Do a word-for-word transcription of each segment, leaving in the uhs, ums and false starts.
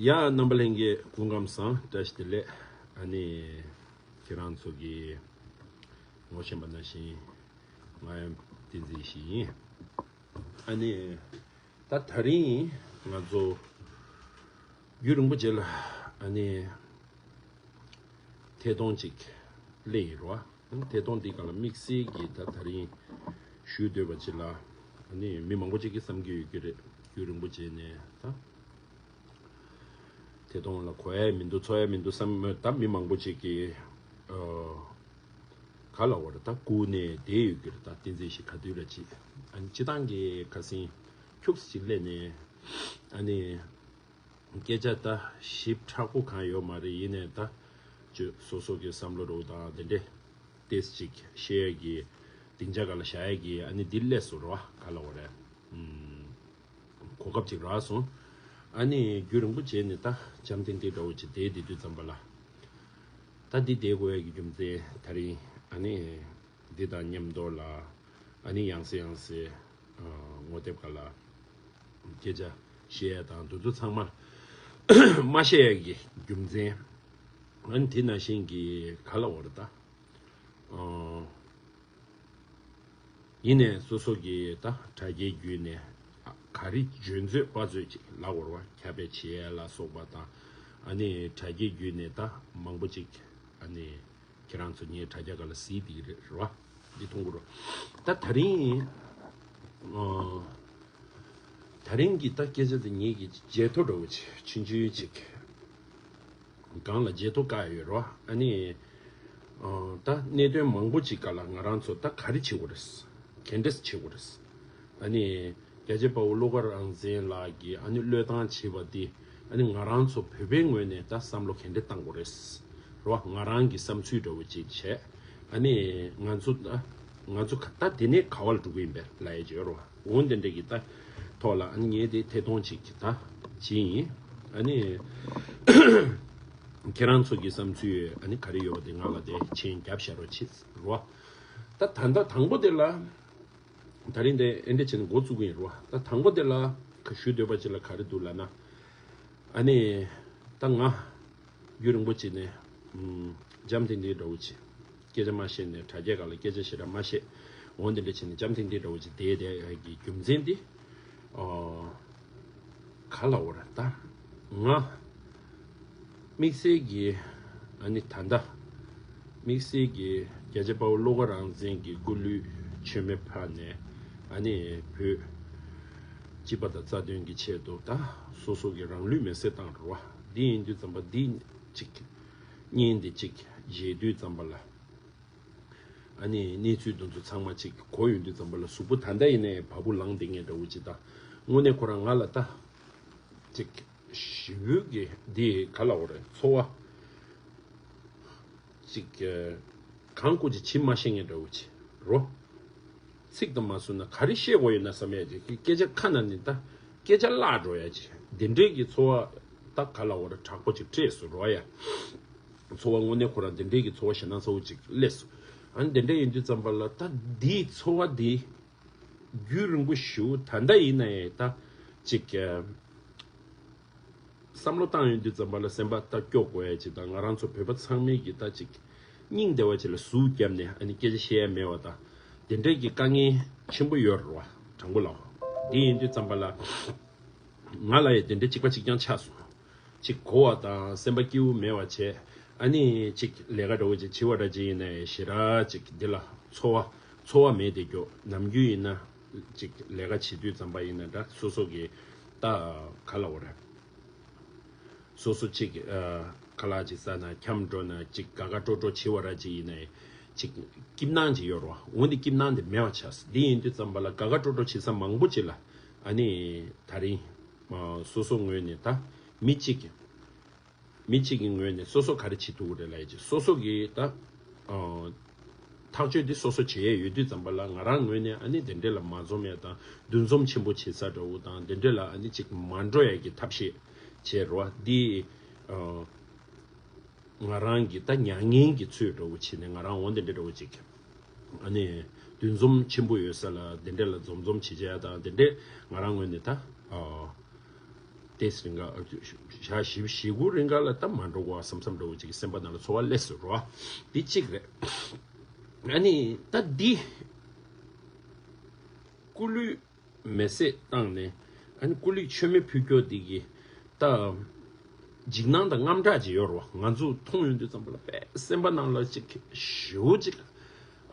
ཡ། རྣམ་པ་ལྷན་རྒྱས་སྐུ་ཁམས་བཟང་། བཀྲ་ཤིས་བདེ་ལེགས། ཨ་ནི་ཁྱེད་རང་ཚོ་གིས་ངོ་ཤེས་པ་ནང་བཞིན་ང་ཡང་བསྟན་འཛིན་ཞིག་ཡིན། ཨ་ནི་ད་དེ་རིང་ང་ཚོ་རྒྱུན་རིང་པོ་རྗེས་ལ་ཨ་ནི་ཐད་གཏོང་ཅིག་སླེབས་ཡིན་རོ། ཐད་གཏོང་འདི་སྒང་ལ་དམིགས་བསལ་གྱིས་ད་དེ་རིང་ཞུ་འདོད་པ་ཅིག་ལ། ཨ་ནི་མི་མང་པོ་ཅིག་གིས་བསམ་གྱི་ཡོད་ཀྱི་རེད། རྒྱུན་རིང་པོ་རྗེས་ནས་ད་ཐད་གཏོང་ལ་གོ་ཡ་མི་འདུག་ཚོར་ཡ་མི་འདུག་བསམ། ད་མི་མང་པོ་ཅིག་གིས་ཨ་ག་ལབ་དགོས་རེད། ད་སྒུག་ནས་བསྡད་ཡོད་ཀྱི་རེད། ད་བསྟན་འཛིན་ཞིག་ག་དུས་རེད་ཅིག་ཨ་ནི་སྤྱིར་བཏང་གི་ཁ་སང་ཁྱུག་ཙམ་ཅིག་སླེབས་ནས་ཨ་ནི་སྐད་ཆ་ད་ཞིབ་ཕྲ་པོ་གང་ཡོད་མ་རེད། ཡིན་ནའི་ད་ཅིག་སོ་སོ་གི་བསམ་བློ་རོ་དང་དེ་འདྲས་ཏོག་ཙམ་ཅིག་བཤད་ཡ་གི་སྡིངས་ཆ་སྒང་ལ་བཞག་ཡ་གི་ཨ་ནི་འདི་སླེབས་སོང་རོ། ག་ལབ་དགོས་རེད། ཨུམ། གོ་སྐབས་ཅིག་རག་སོང་། ཨ་ནི་རྒྱུན་རིང་པོ་རྗེས་ནས་ད་འཇམ་ཐིང་ཐིང་འདྲ་བོ་ཅིག་བསྡད་བསྡད་དུས་ཙམ་པ་ལ། ད་འདི་བསྡད་དགོས་ཡ་གི་རྒྱུ་མཚན་ད་རིང་ཨ་ནི་འདི་དང་མཉམ་དུ་ལ་ཨ་ནི་ཡང་སེ་ཡང་སེ་ཨ་ངོ་དེབ་སྒང་ལ་སྐད་ཆ་བཤད་ཡ་དང་དེ་ཚོ་ཚང་མ་མ་བཤད་ཡ་གི་རྒྱུ་མཚན། ཨ་ནི་དེ་ནང་བཞིན་གྱི་ག་ལབ་དགོས་རེད་ད། ཨ། ཡིན་ནའི་སོ་སོ་གི་ད་དྲ་རྒྱའི་བརྒྱུད་ནས་ག་རེ་འཇོན་ཚོད་དཔག་ཚོད་ཅིག་ལབ་དགོས་རེད་བ། ཁྱབ་སྤེལ་བྱེད་ཡ་ལ་སོགས་པ་དང་། ཨ་ནི་དྲ་རྒྱའི་བརྒྱུད་ནས་ད་མང་པོ་ཅིག་ཨ་ནི་ཁྱེད་རང་ཚོ་ངའི་དྲ་རྒྱ་སྒང་ལ་གཟིགས་བསྡད་ཀྱི་རེད་རེད་བ། འདི་མཐོང་གི་རེད། ད་དེ་རིང་ཨ། དེ་རིང་གི་ད་སྐད་ཆ་དེ་ངེད་ཀྱི་བརྗེད་ཐོ་འདྲ་བོ་ཅིག་ཆུང་ཆུང་ཅིག་སྒང་ལ་བརྗེད་ཐོ་བཀག་ཡོད་རོ། ཨ་ནི་ཨ་ད་གནད་དོན་མང་པོ་ཅིག་སྒང་ལ་ང་རང་ཚོ་ད་ག་རེ་བྱེད་དགོས་རེད། ག་འདྲས་བྱེད་དགོས་རེད། ཨ་ནི་རྒྱལ་གཅེས་དཔའ་བོ་བློ་དགའ་རང་བཙན་ལགས་ཀྱིས་ཨ་ནི་བློས་བཏང་བྱས་པ་འདི་ཨ་ནི་ང་རང་ཚོ་བོད་པའི་ངོས་ནས་ད་བསམ་བློ་ག་འདྲས་བཏང་དགོས་རེད། རོ། ང་རང་གི་བསམ་ཚུལ་འདྲ་བོ་ཅིག་བྱས། ཨ་ནི་ང་ཚོ་ད་ང་ཚོ་ག་ད་འདི་ནས་ག་བ་ལ་འགྲོ་གི་ཡིན་པས་ལབ་ཡ་ཅིག་ཡོད་རོ། འོ་འདི་འདྲ་གི་ད་ཐོག་ལ་ཨ་ནི་ངས་དེ་ཐད་གཏོང་ཅིག་གི་ད་བྱས་ཡིན། ཨ་ནི་ཁྱེད་རང་ཚོ་གི་བསམ་ཚུལ་ཨ་ནི་ག་རེ་ཡོད་པ་དེ་ང་ལ་དེ་མཆན་རྒྱབ་བཞག་རོགས་བྱེད་རོ། ད་ད་ལྟ་དང་པོ་དེ་ལ། ད་རིང་དེ་ཨེ་འདྲ་བྱས་ནས་འགོ་བཙུགས་ཀྱི་ཡིན་རོ། ད་དང་པོ་དེ་ལ་ག་ཞུ་འདོད་པ་ཅིག་ལ་ག་རེ་འདུག་ལབ་ན། ཨ་ནི་ད་ང་རྒྱུན་རིང་པོ་བྱས་ནས་ཨམ་འཇམ་ཐིང་ཐིང་འདྲ་བོ་བྱས། སྐད་ཆ་མ་བཤད་ནས་དྲ་རྒྱ་སྒང་ལ་སྐད་ཆ་ཞེ་དྲག་མ་བཤད། འོ་འདི་འདྲ་བྱས་ནས་འཇམ་ཐིང་ཐིང་འདྲ་བོ་ཅིག་བསྡད་བསྡད་ཡ་གི་རྒྱུ་མཚན་འདི་ཨ་ག་ལབ་དགོས་རེད་ད། ང་དམིགས་བསལ་གྱི་ཨ་ནི་ད་ལྟ་དམིགས་བསལ་གྱི་རྒྱལ་གཅེས་དཔའ་བོ་བློ་དགའ་རང་བཙན་གྱི་སྐུ་ལུས་མཆོད་མེ་ཕབ་ནས་ཨ་ནི་བོད་སྤྱི་པ་དང་རྩ་དོན་གྱི་ཆེད་དུ་ད་སོ་སོ་གི་རང་ལུས་མེར་སྲེག་བཏང་རེད་བ། འདི་ཡིན་དུས་ཙམ་པ་འདི་གཅིག་བརྙན་འདི་གཅིག་མཇལ་དུས་ཙམ་པ་ལ། ཨ་ནི་གནས་ཚུལ་འདི་ཚོ་ཚང་མ་གཅིག་གོ་ཡོང་དུས་ཙམ་པ་ལ་གཟུགས་པོ་ད་ལྟ་ཡིན་ནའི་བ་སྤུ་ལངས་བསྡད་མཁན་འདྲ་བོ་ཅིག་དང་། དངོས་གནས་ཁོ་རང་ང་ལ་ད་གཅིག་ཞེ་པོ་གི་འདི་ག་ལབ་དགོས་རེད། ཚོར་བ་གཅིག་གང་བསྐུར་གྱི་ཇི་མ་ཤེས་མཁན་འདྲ་བོ་ཅིག་རོ། ཚིག་དང་མ་བཟོས་ན་ག་རེ་བཤད་དགོས་ཡོད་ན་བསམ་ཡ་ཅིག་སྐད་ཆ་ཁ་ནང་ནས་ད་སྐད་ཆ་བརླག་འགྲོ་ཡ་ཅིག་འདི་འདྲའི་གི་ཚོར་བ་ད་ག་ལབ་དགོས་རེད། དྲག་པོ་ཅིག་སྤྲད་སོང་རོ་ཡ། ཚོར་བ་དངོས་གནས་ཁོ་རང་དེ་འདྲའི་གི་ཚོར་བ་ཞེ་དྲག་ཚ་བོ་ཅིག་སླེབས་སོང་། ཨ་ནི་དེ་འདྲ་ཡིན་དུས་ཙམ་པ་ལ་ད་འདིའི་ཚོར་བ་འདི་རྒྱུན་རིང་པོ་ཞིག་ད་ལྟ་ཡིན་ན་ཡང་ད་ཅིག་བསམ་བློ་བཏང་ཡོང་དུས་ཙམ་པ་ལ་སེམས་པ་ད་སྐྱོ་དགོས་ཡ་ཅིག་དང་། ང་རང་ཚོ་བོད་པ་ཚང་མའི་གི་ད་ཅིག་སྙིང་བདེ་བ་ཅིག་ལ་ཟུག་བརྒྱབ་ནས་ཨ་ནི་སྐད་ཆ་བཤད་ཡ་མེད་པ་དང་དེ་འདྲའི་གི་དཀའ་ངལ་ཆེན་པོ་ཡོད་རེད་བ། དྲང་པོ་ལབ། འདི་ཡིན་དུས་ཙམ་པ་ལ་ང་ལ་ཡང་དེ་འདྲའི་གཅིག་པ་གཅིག་རྐྱང་ཆགས་སོང་། ཅིག་གོ་བ་དང་སེམས་པ་སྐྱིད་པོ་མེད་པ་བྱས། ཨ་ནི་ཅིག་ལས་ཀ་འདྲ་བོ་ཅིག་བྱེད་པ་འདྲ་ཅིག་ཡིན་ན་ཡང་ཞེ་དྲག་ཅིག་འདི་ལ་ཚོར་བ་ཚོར་བ་མེད་དེ་སྐྱོ། ནམ་རྒྱུན་ཡིན་ན་ཅིག་ལས་ཀ་བྱེད་དུས་ཙམ་པ་ཡིན་ན་འདྲ་སོ་སོ་གི་ད་ག་ལབ་དགོས་རེད། སོ་སོ་ཅིག་ཨ་ཁ་ལག་ཅིག་ཟ་ན་འཁྱམས་འགྲོ་ན་ཅིག་དགའ་དགའ་སྤྲོ་སྤྲོ་བྱེད་པ་འདྲ་ཅིག་ཡིན་ན་ཡང་ཅིག་སྐྱིད་སྣང་ཅིག་ཡོད་རེད་བ། འོ་འདི་སྐྱིད་སྣང་དེ་མེད་པ་ཆགས་སོང་། འདི་ཡིན་དུས་ཙམ་པ་ལ་དགའ་དགའ་སྤྲོ་སྤྲོ་བྱེད་ས་མང་པོ་ཅིག་ལ་ཨ་ནི་ད་རིང་སོ་སོ་ངོས་ནས་ད་མི་གཅིག་གི་མི་གཅིག་གི་ངོས་ནས་སོ་སོ་ག་རེ་བྱེད་ཐུབ་ཀྱི་རེད་ལབ་ཡ་ཅིག་སོ་སོ་གི་ད་ཨ་ཐག་གཅོད་འདི་སོ་སོ་བྱེད་ཡས་ཡོད་དུས་ཙམ་པ་ལ་ང་རང་ངོས་ནས་ཨ་ནི་དེ་འདྲས་ལ་མ་འཛོམས་ཡས་དང་འདུ་འཛོམས་ཆེན་པོ་བྱེད་ས་འདྲ་བོ་དང་དེ་འདྲས་ལ་ཨ་ནི་ཅིག་མ་འགྲོ་ཡས་ཀྱི་ཐབས་ཤེས་བྱས་རོགས། འདི་ཨ་ང་རང་གི་ད་མྱ་ངན་གྱི་ཚོད་འདྲ་བོ་བྱས་ནས་ང་རང་འོ་འདི་འདྲས་འདྲ་བོ་ཅིག་ཨ་ནི་འདུ་འཛོམས་ཆེན་པོ་ཡོད་ས་ལ་དེ་འདྲས་ལ་འཛོམས་འཛོམས་བྱེད་བྱ་ཡ་དང་དེ་འདྲས་ང་རང་ངོས་ནས་ད་ཨ་ ཏེས་རིང་ག་ཞག་བཞི་བཅུ་ཞེ་དགུ་རིང་ག་ལ་ད་མ་འགྲོ་གོ་བསམ་བསམ་འདྲ་བོ་ཅིག་སེམས་པ་ནང་ལ་ཚོར་བ་སླེབས་སོང་རོ། འདི་གཅིག་རེད། ཨ་ནི་ད་འདི་སྐུ་ལུས་མེ་བསྲེགས་བཏང་ནས་ཨ་ནི་སྐུ་ལུས་མཆོད་མེ་ཕུལ་རྒྱུ་འདི་གི་ད་འཇིགས་སྣང་དང་དངངས་སྐྲག་ཅིག་ཡོད་རོ། ང་ཚོ་མཐོང་ཡོང་དུས་ཙམ་པ་ལ་དཔེ་སེམས་པ་ནང་ལ་ཅིག་ཞེ་པོ་ཅིག་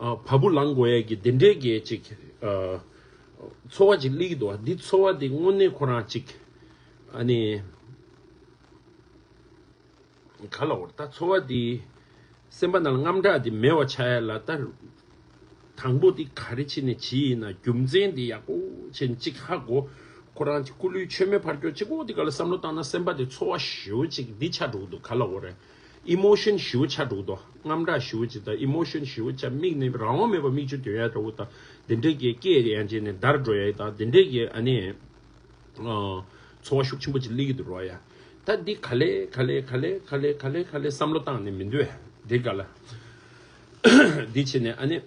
ཨ་བ་སྤུ་ལངས་དགོས་ཡས་ཀྱི་དེ་འདྲས་ཀྱི་ཅིག་ཨ་ཚོར་བ་ཅིག་སླེབས་ཀྱི་འདུག་འདི་ཚོར་བ་འདི་དངོས་གནས་ཁོ་རང་ཅིག་ཨ་ནི། ག་ལ་འོར་ད་ཚོར་བ་འདི་སེམས་པ་ནང་ལ་དངངས་སྐྲག་འདི་མེད་པ་ཆགས་ཡ་ལ་ད་དང་པོ་འདི་ག་རེ་བྱས་ནས་བྱས་ཡིན་ན་རྒྱུ་མཚན་འདི་ཡག་པོ་བྱས་ནས་གཅིག་ཧ་གོ། ཁོ་རང་གི་སྐུ་ལུས་མཆོད་མེ་ཕར་སྐྱོར་གཅིག་པོ་འདི་ག་ལ་བསམ་བློ་བཏང་ན་སེམས་པ་འདི་ཚོར་བ་ཞེ་པོ་ཅིག་འདི་ཆགས་འགྲོ་གི་འདུག་ག་ལ་འོར་རེད། ཨི་མོ་ཤན་ཞེ་པོ་ཆགས་འགྲོ་གི་འདུག་དངངས་སྐྲག་ཞེ་པོ་ཅིག་དང་ཨི་མོ་ཤན་ཞེ་པོ་ཆགས་མིག་ནས་རང་དབང་མེད་པ་མིག་ཆུ་ཐོན་ཡ་འདྲ་བོ་དང་དེ་འདྲས་ཀྱི་སྐད་ཡང་བྱས་ནས་འདར་འགྲོ་ཡ་དང་དེ་འདྲས་ཀྱི་ཨ་ནི། ཨ་ཚོར་བ་ཤུགས་ཆེན་པོ་ཅིག་སླེབས་ཀྱི་འདུག་རོ་ཡ། ད་འདི་ག་ལེ་ག་ལེ་ག་ལེ་ག་ལེ་ག་ལེ་ག་ལེ་བསམ་བློ་བཏང་ནས་མི་འདུག་ཨ། འདི་ག་ལ། འདི་བྱས་ནས་ཨ་ནི།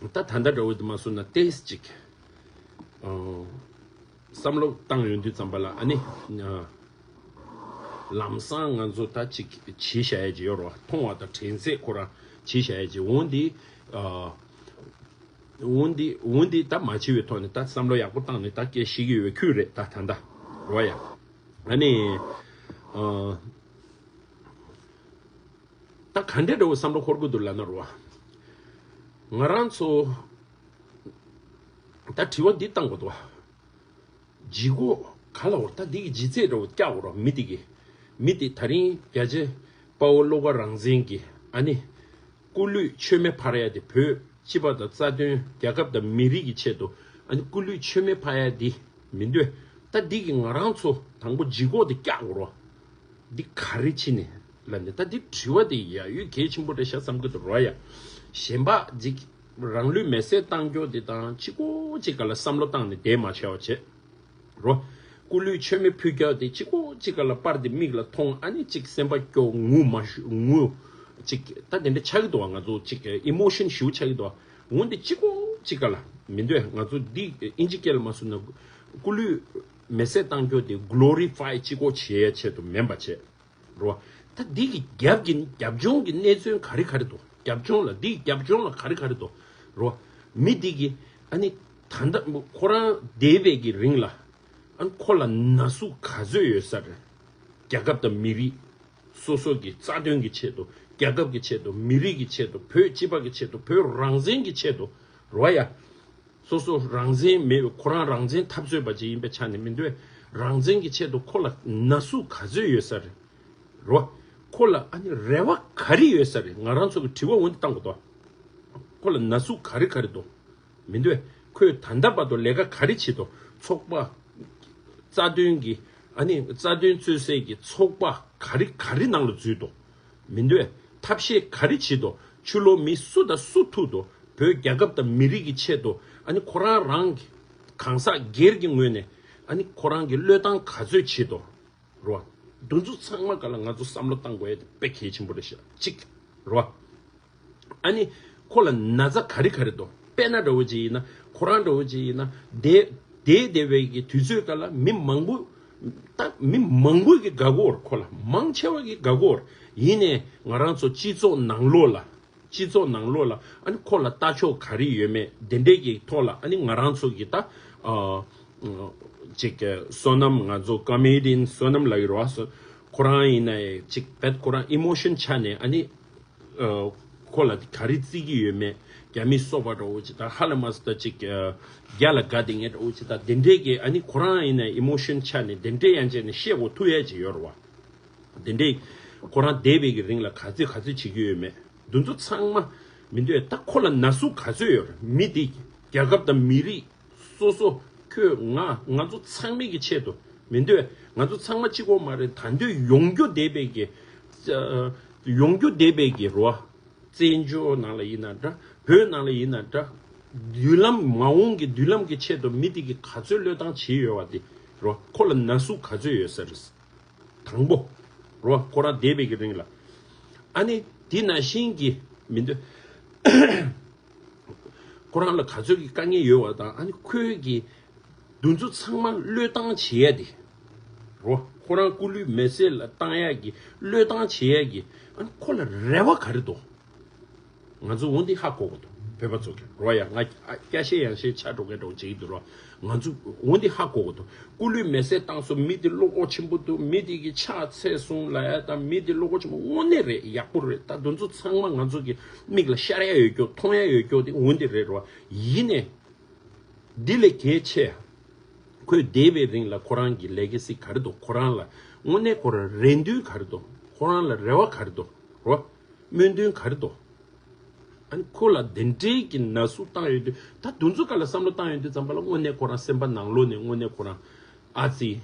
ད་ད་ལྟ་འདྲ་བོ་འདི་མ་སོང་ན་ཏེས་ཅིག་ཨ་བསམ་བློ་བཏང་ཡོང་དུས་ཙམ་པ་ལ་ཨ་ནི། ཨ་ལམ་སང་ང་ཚོ་ད་ཅིག་བྱས་བཞག་ཡ་ཅིག་ཡོད་རོ། མཐོང་བ་དང་དྲན་ཚད་ཁོ་རང་བྱས་བཞག་ཡ་ཅིག་འོང་འདི། ཨ། འོན་ཏེ་འོན་ཏེ་ད་མ་བྱས་པའི་ཐོག་ནས་ད་བསམ་བློ་ཡག་པོ་བཏང་ནས་ད་སྐད་བཤད་ཀྱི་ཡོད་པའི་ཁུལ་རེད་ད་ད་ད་རོ་ཡ། ཨ་ནི། ཨ་ད་ག་འདྲ་འདྲ་བོ་བསམ་བློ་འཁོར་གི་འདུག་ལབ་ན་རོ། ང་རང་ཚོ་ད་དྲི་བ་འདི་བཏང་དགོས་འདུག་བ། ལྗིད་ཁོག་ག་ལ་བོར་ད་འདི་གི་ལྗིད་ཚད་འདྲ་བོ་སྐྱག་འོ་རོ་མི་འདི་གི། མི་འདི་ད་རིང་རྒྱ་ཆེ་དཔའ་བོ་བློ་དགའ་རང་བཙན་གྱི་ཨ་ནི། སྐུ་ལུས་མཆོད་མེ་ཕར་ཡ་དེ་བོད་སྤྱི་པ་དང་རྩ་དོན་རྒྱལ་ཁབ་དང་མི་རིགས་ཀྱི་ཆེད་དུ་ཨ་ནི་སྐུ་ལུས་མཆོད་མེ་ཕར་ཡ་འདི་མི་འདོད། ད་འདི་གི་ང་རང་ཚོ་དང་པོ་ལྗིད་ཁོག་དེ་སྐྱག་འོ་རོ། འདི་ག་རེ་ཕྱིན་ནས་ལ་ནི་ད་འདི་དྲི་བ་དེ་ཡ་ཡོད་གལ་ཆེན་པོ་རེད་ཤག་བསམ་གི་འདུག་རོ་ཡ། གཞན་པ་ཅིག་རང་ལུས་མེ་བསྲེགས་བཏང་རྒྱུ་དེ་དང་གཅིག་པོ་གཅིག་ག་ལ་བསམ་བློ་བཏང་ནས་བསྡད་མ་བྱས་པ་བྱས་རོ། སྐུ་ལུས་མཆོད་མེ་ཕུལ་རྒྱུ་དེ་གཅིག་པོ་གཅིག་ག་ལ་པར་དེ་མིག་ལ་མཐོང་ཨ་ནི་གཅིག་སེམས་པ་སྐྱོ་ངུ་མ་ཤུ་ངུ་གཅིག་ད་དེ་འདྲ་ཆགས་ཀྱི་འདུག་བ། ང་ཚོ་གཅིག་ཨི་མོ་ཤན་ཞེ་པོ་ཆགས་ཀྱི་འདུག་བ། འོན་ཏེ་གཅིག་པོ་གཅིག་ག་ལ་མི་འདོད། ང་ཚོ་འདི་ཨིན་ཇི་སྐད་ལ་མ་སོང་ན་སྐུ་ལུས་མེ་བསྲེགས་བཏང་རྒྱུ་དེ་གློ་རི་ཕའི་གཅིག་པོ་བྱེད་ཡའི་ཆེད་དུ་མིན་པ་བྱས། རོ། ད་འདི་གི་རྒྱབ་ཀྱི་རྒྱབ་ལྗོངས་ཀྱི་གནས་ཚུལ་ག་རེ་ག་རེ་འདུག་རྒྱབ་ལྗོངས་ལ་འདི་གི་རྒྱབ་ལྗོངས་ལ་ག་རེ་ག་རེ་འདུག་རོ། མི་འདི་གི་ཨ་ནི་ད་ལྟ་ཁོ་རང་བསྡད་པའི་གི་རིང་ལ་ཨ་ནི་ཁོ་ལ་ན་ཟུག་ག་ཚོད་ཡོད་ས་རེད། རྒྱལ་ཁབ་དང་མི་རིགས་སོ་སོ་གི་རྩ་དོན་གྱི་ཆེད་དུ་རྒྱལ་ཁབ་ཀྱི་ཆེད་དུ་མི་རིགས་ཀྱི་ཆེད་དུ་བོད་སྤྱི་པ་གི་ཆེད་དུ་བོད་རང་བཙན་གྱི་ཆེད་དུ་རོ་ཡ། སོ་སོ་རང་བཙན་མེད་པའི་ཁོ་རང་རང་བཙན་འཐབ་རྩོད་པ་ཅིག་ཡིན་པའི་ཆ་ནས་མི་འདོད། རང་བཙན་གྱི་ཆེད་དུ་ཁོ་ལ་ན་ཟུག་ག་ཚོད་ཡོད་ས་རེད། རོ། ཁོ་ལ་ཨ་ནི་རེ་བ་ག་རེ་ཡོད་ས་རེད། ང་རང་ཚོ་གི་དྲི་བ་འོ་འདི་བཏང་དགོས་དོ། ཁོ་ལ་ན་ཟུག་ག་རེ་ག་རེ་འདུག་མི་འདོད། ཁོས་ད་ལྟ་བར་དུ་ལས་ཀ་ག་རེ་བྱེད་དོ། ཚོགས་པ། རྩ་དོན་གྱི་ཨ་ནི་རྩ་དོན་རྩོད་སའི་གི་ཚོགས་པ་ག་རེ་ག་རེ་ནང་ལ་འཛུལ་དོ། མི་འདོད། ཐབས་ཤེས་ག་རེ་བྱེད་དོ། ཕྱི་ལོགས་མི་སུ་དང་སུ་ཐུག་དོ། བོད་རྒྱལ་ཁབ་དང་མི་རིགས་ཀྱི་ཆེད་དུ་ཨ་ནི་ཁོ་རང་རང་གི་གང་ཟག་སྒེར་གྱི་ངོས་ནས་ཨ་ནི་ཁོ་རང་གི་བློས་བཏང་ག་ཚོད་བྱེད་དོ། རོ། འདི་ཚོ་ཚང་མ་ག་ལ་ང་ཚོ་བསམ་བློ་བཏང་དགོས་ཡ་དེ་དཔེ་གལ་ཆེན་པོ་རེད་ཤག་གཅིག་རོ། ཨ་ནི་ཁོ་ལ་ན་ཚ་ག་རེ་ག་རེ་འདུག་དཔེར་ན་འདྲ་བོ་ཅིག་ཡིན་ན་ཁོ་རང་འདྲ་བོ་ཅིག་ཡིན་ན་བསྡད་བསྡད་བསྡད་པའི་གི་དུས་ཚོད་ག་ལ་མི་མང་པོ། ད་མི་མང་པོ་གི་དགའ་གོ་ར་ཁོ་ལ་མང་ཆེ་བ་གི་དགའ་གོ་ར་ཡིན་ནའི་ང་རང་ཚོ་སྤྱི་ཚོགས་ནང་ལོགས་ལ་སྤྱི་ཚོགས་ནང་ལོགས་ལ་ཨ་ནི་ཁོ་ལ་ལྟ་ཕྱོགས་ག་རེ་ཡོད་མེད་དེ་འདྲའི་གི་ཐོག་ལ་ཨ་ནི་ང་རང་ཚོ་གི་ད་ཨ་ཅིག་བསོད་ནམས་ང་ཚོ་ཀོ་མེ་ཌི་ཡན་བསོད་ནམས་ལགས་ཡོད་ར་ཁོ་རང་ཡིན་ནའི་ཅིག་བེད་ཁོ་རང་ཨི་མོ་ཤན་ཆ་ནས་ཨ་ནི། ཨ་ཁོ་ལ་ག་རེ་བརྩི་གི་ཡོད་མེད། རྒྱ་མི་སོག་པ་འདྲ་བོ་ཅིག་དང་ཧ་ལས་མ་སོང་ད་ཅིག་ཨ་རྒྱ་ལ་དགའ་བསྡད་མཁན་འདྲ་བོ་ཅིག་དང་དེ་འདྲའི་གི་ཨ་ནི་ཁོ་རང་ཡིན་ན་ཨི་མོ་ཤན་ཆ་ནས་དེ་འདྲའི་ཡང་བྱས་ནས་བཤད་དགོས་ཐུག་ཡ་ཅིག་ཡོད་རེད་བ། དེ་འདྲའི་ཁོ་རང་བསྡད་པའི་གི་རིང་ལ་ག་ཚོད་ག་ཚོད་བྱེད་ཀྱི་ཡོད་མེད། འདི་ཚོ་ཚང་མ་མི་འདོད་ད་ཁོ་ལ་ན་ཟུག་ག་ཚོད་ཡོད་རེད་མི་འདི་རྒྱལ་ཁབ་དང་མི་རིགས། སོ་སོ་ཁྱོད་ང་ང་ཚོ་ཚང་མའི་གི་ཆེད་དུ་མི་འདོད། ང་ཚོ་ཚང་མ་གཅིག་པོ་མ་རེད། ད་འདོད་ཡོང་རྒྱུ་བསྡད་པའི་གི་ཡོང་རྒྱུ་བསྡད་པའི་གི་རོ། བཙན་བྱོལ་ནང་ལ་ཡིན་ན་འདྲ། བོད་ནང་ལ་ཡིན་ན་འདྲ། མདུན་ལམ་མ་འོངས་ཀྱི་མདུན་ལམ་གྱི་ཆེད་དུ་མི་དེ་གི་ག་ཚོད་བློས་བཏང་བྱས་ཡོད་བ་དེ་རོ། ཁོ་ལ་ན་ཟུག་ག་ཚོད་ཡོད་ས་རེད། དང་པོ་རོ། ཁོ་རང་བསྡད་པའི་གི་རིང་ལ་ཨ་ནི་དེ་ནང་བཞིན་གྱི་མི་འདོད། ཁོ་རང་ལ་ག་ཚོད་ཀྱི་དཀའ་ངལ་ཡོད་བ་དང་ཨ་ནི་ཁོའི་གི་འདུ་འཛོམས་ཚང་མ་བློས་བཏང་བྱེད་ཡ་དེ། རོ། ཁོ་རང་སྐུ་ལུས་མེ་སྲེག་ལ་བཏང་ཡག་གི་བློས་བཏང་བྱེད་ཡག་གི་ཨ་ནི་ཁོ་ལ་རེ་བ་ག་རེ་འདུག་ང་ཚོ་འོ་འདི་ཧ་གོ་དགོས་འདུག་བོད་པ་ཚོ་གི་རོ་ཡ། ང་ཨ་སྐྱ་ཤེད་ཡང་ཤེད་ཆགས་འགྲོ་མཁན་འདྲ་བོ་བྱེད་ཀྱི་འདུག་རོ། ང་ཚོ་འོ་འདི་ཧ་གོ་དགོས་འདུག་སྐུ་ལུས་མེ་སྲེག་བཏང་སོང་། མི་དེ་བློ་ཁོག་ཆེན་པོ་འདུག་མི་དེ་གི་ཕྱག་འཚལ་སོང་ལབ་ཡ་དང་མི་དེ་བློ་ཁོག་ཆེན་པོ་དངོས་གནས་རེད། ཡག་པོ་རེད། ད་དེ་ཚོ་ཚང་མ་ང་ཚོ་གི་མིག་ལ་ཤར་ཡ་ཡོད་རྒྱུ་མཐོང་ཡ་ཡོད་རྒྱུ་དེ་འོ་འདི་རེད་རོ། ཡིན་ནའི་འདི་ལས་གལ་ཆེ། ཁོས་འདས་པའི་རིང་ལ་ཁོ་རང་གི་ལེ་གེ་སི་ག་རེ་འདུག་ཁོ་རང་ལ་དངོས་གནས་ཁོ་རང་རེ་འདུན་ག་རེ་འདུག་ཁོ་རང་ལ་རེ་བ་ག་རེ་འདུག་རོ། སྨོན་འདུན་ག་རེ་འདུག་ཨ་ནི་ཁོ་ལ་དེ་འདྲའི་གི་ན་ཟུག་བཏང་ཡོད་དུས་ད་དུས་ཚོད་ག་ལ་བསམ་བློ་བཏང་ཡོད་དུས་ཙམ་པ་ལ་དངོས་གནས་ཁོ་རང་སེམས་པ་ནང་ལོགས་ནས་དངོས་གནས་ཁོ་རང་ཨ་ཙི།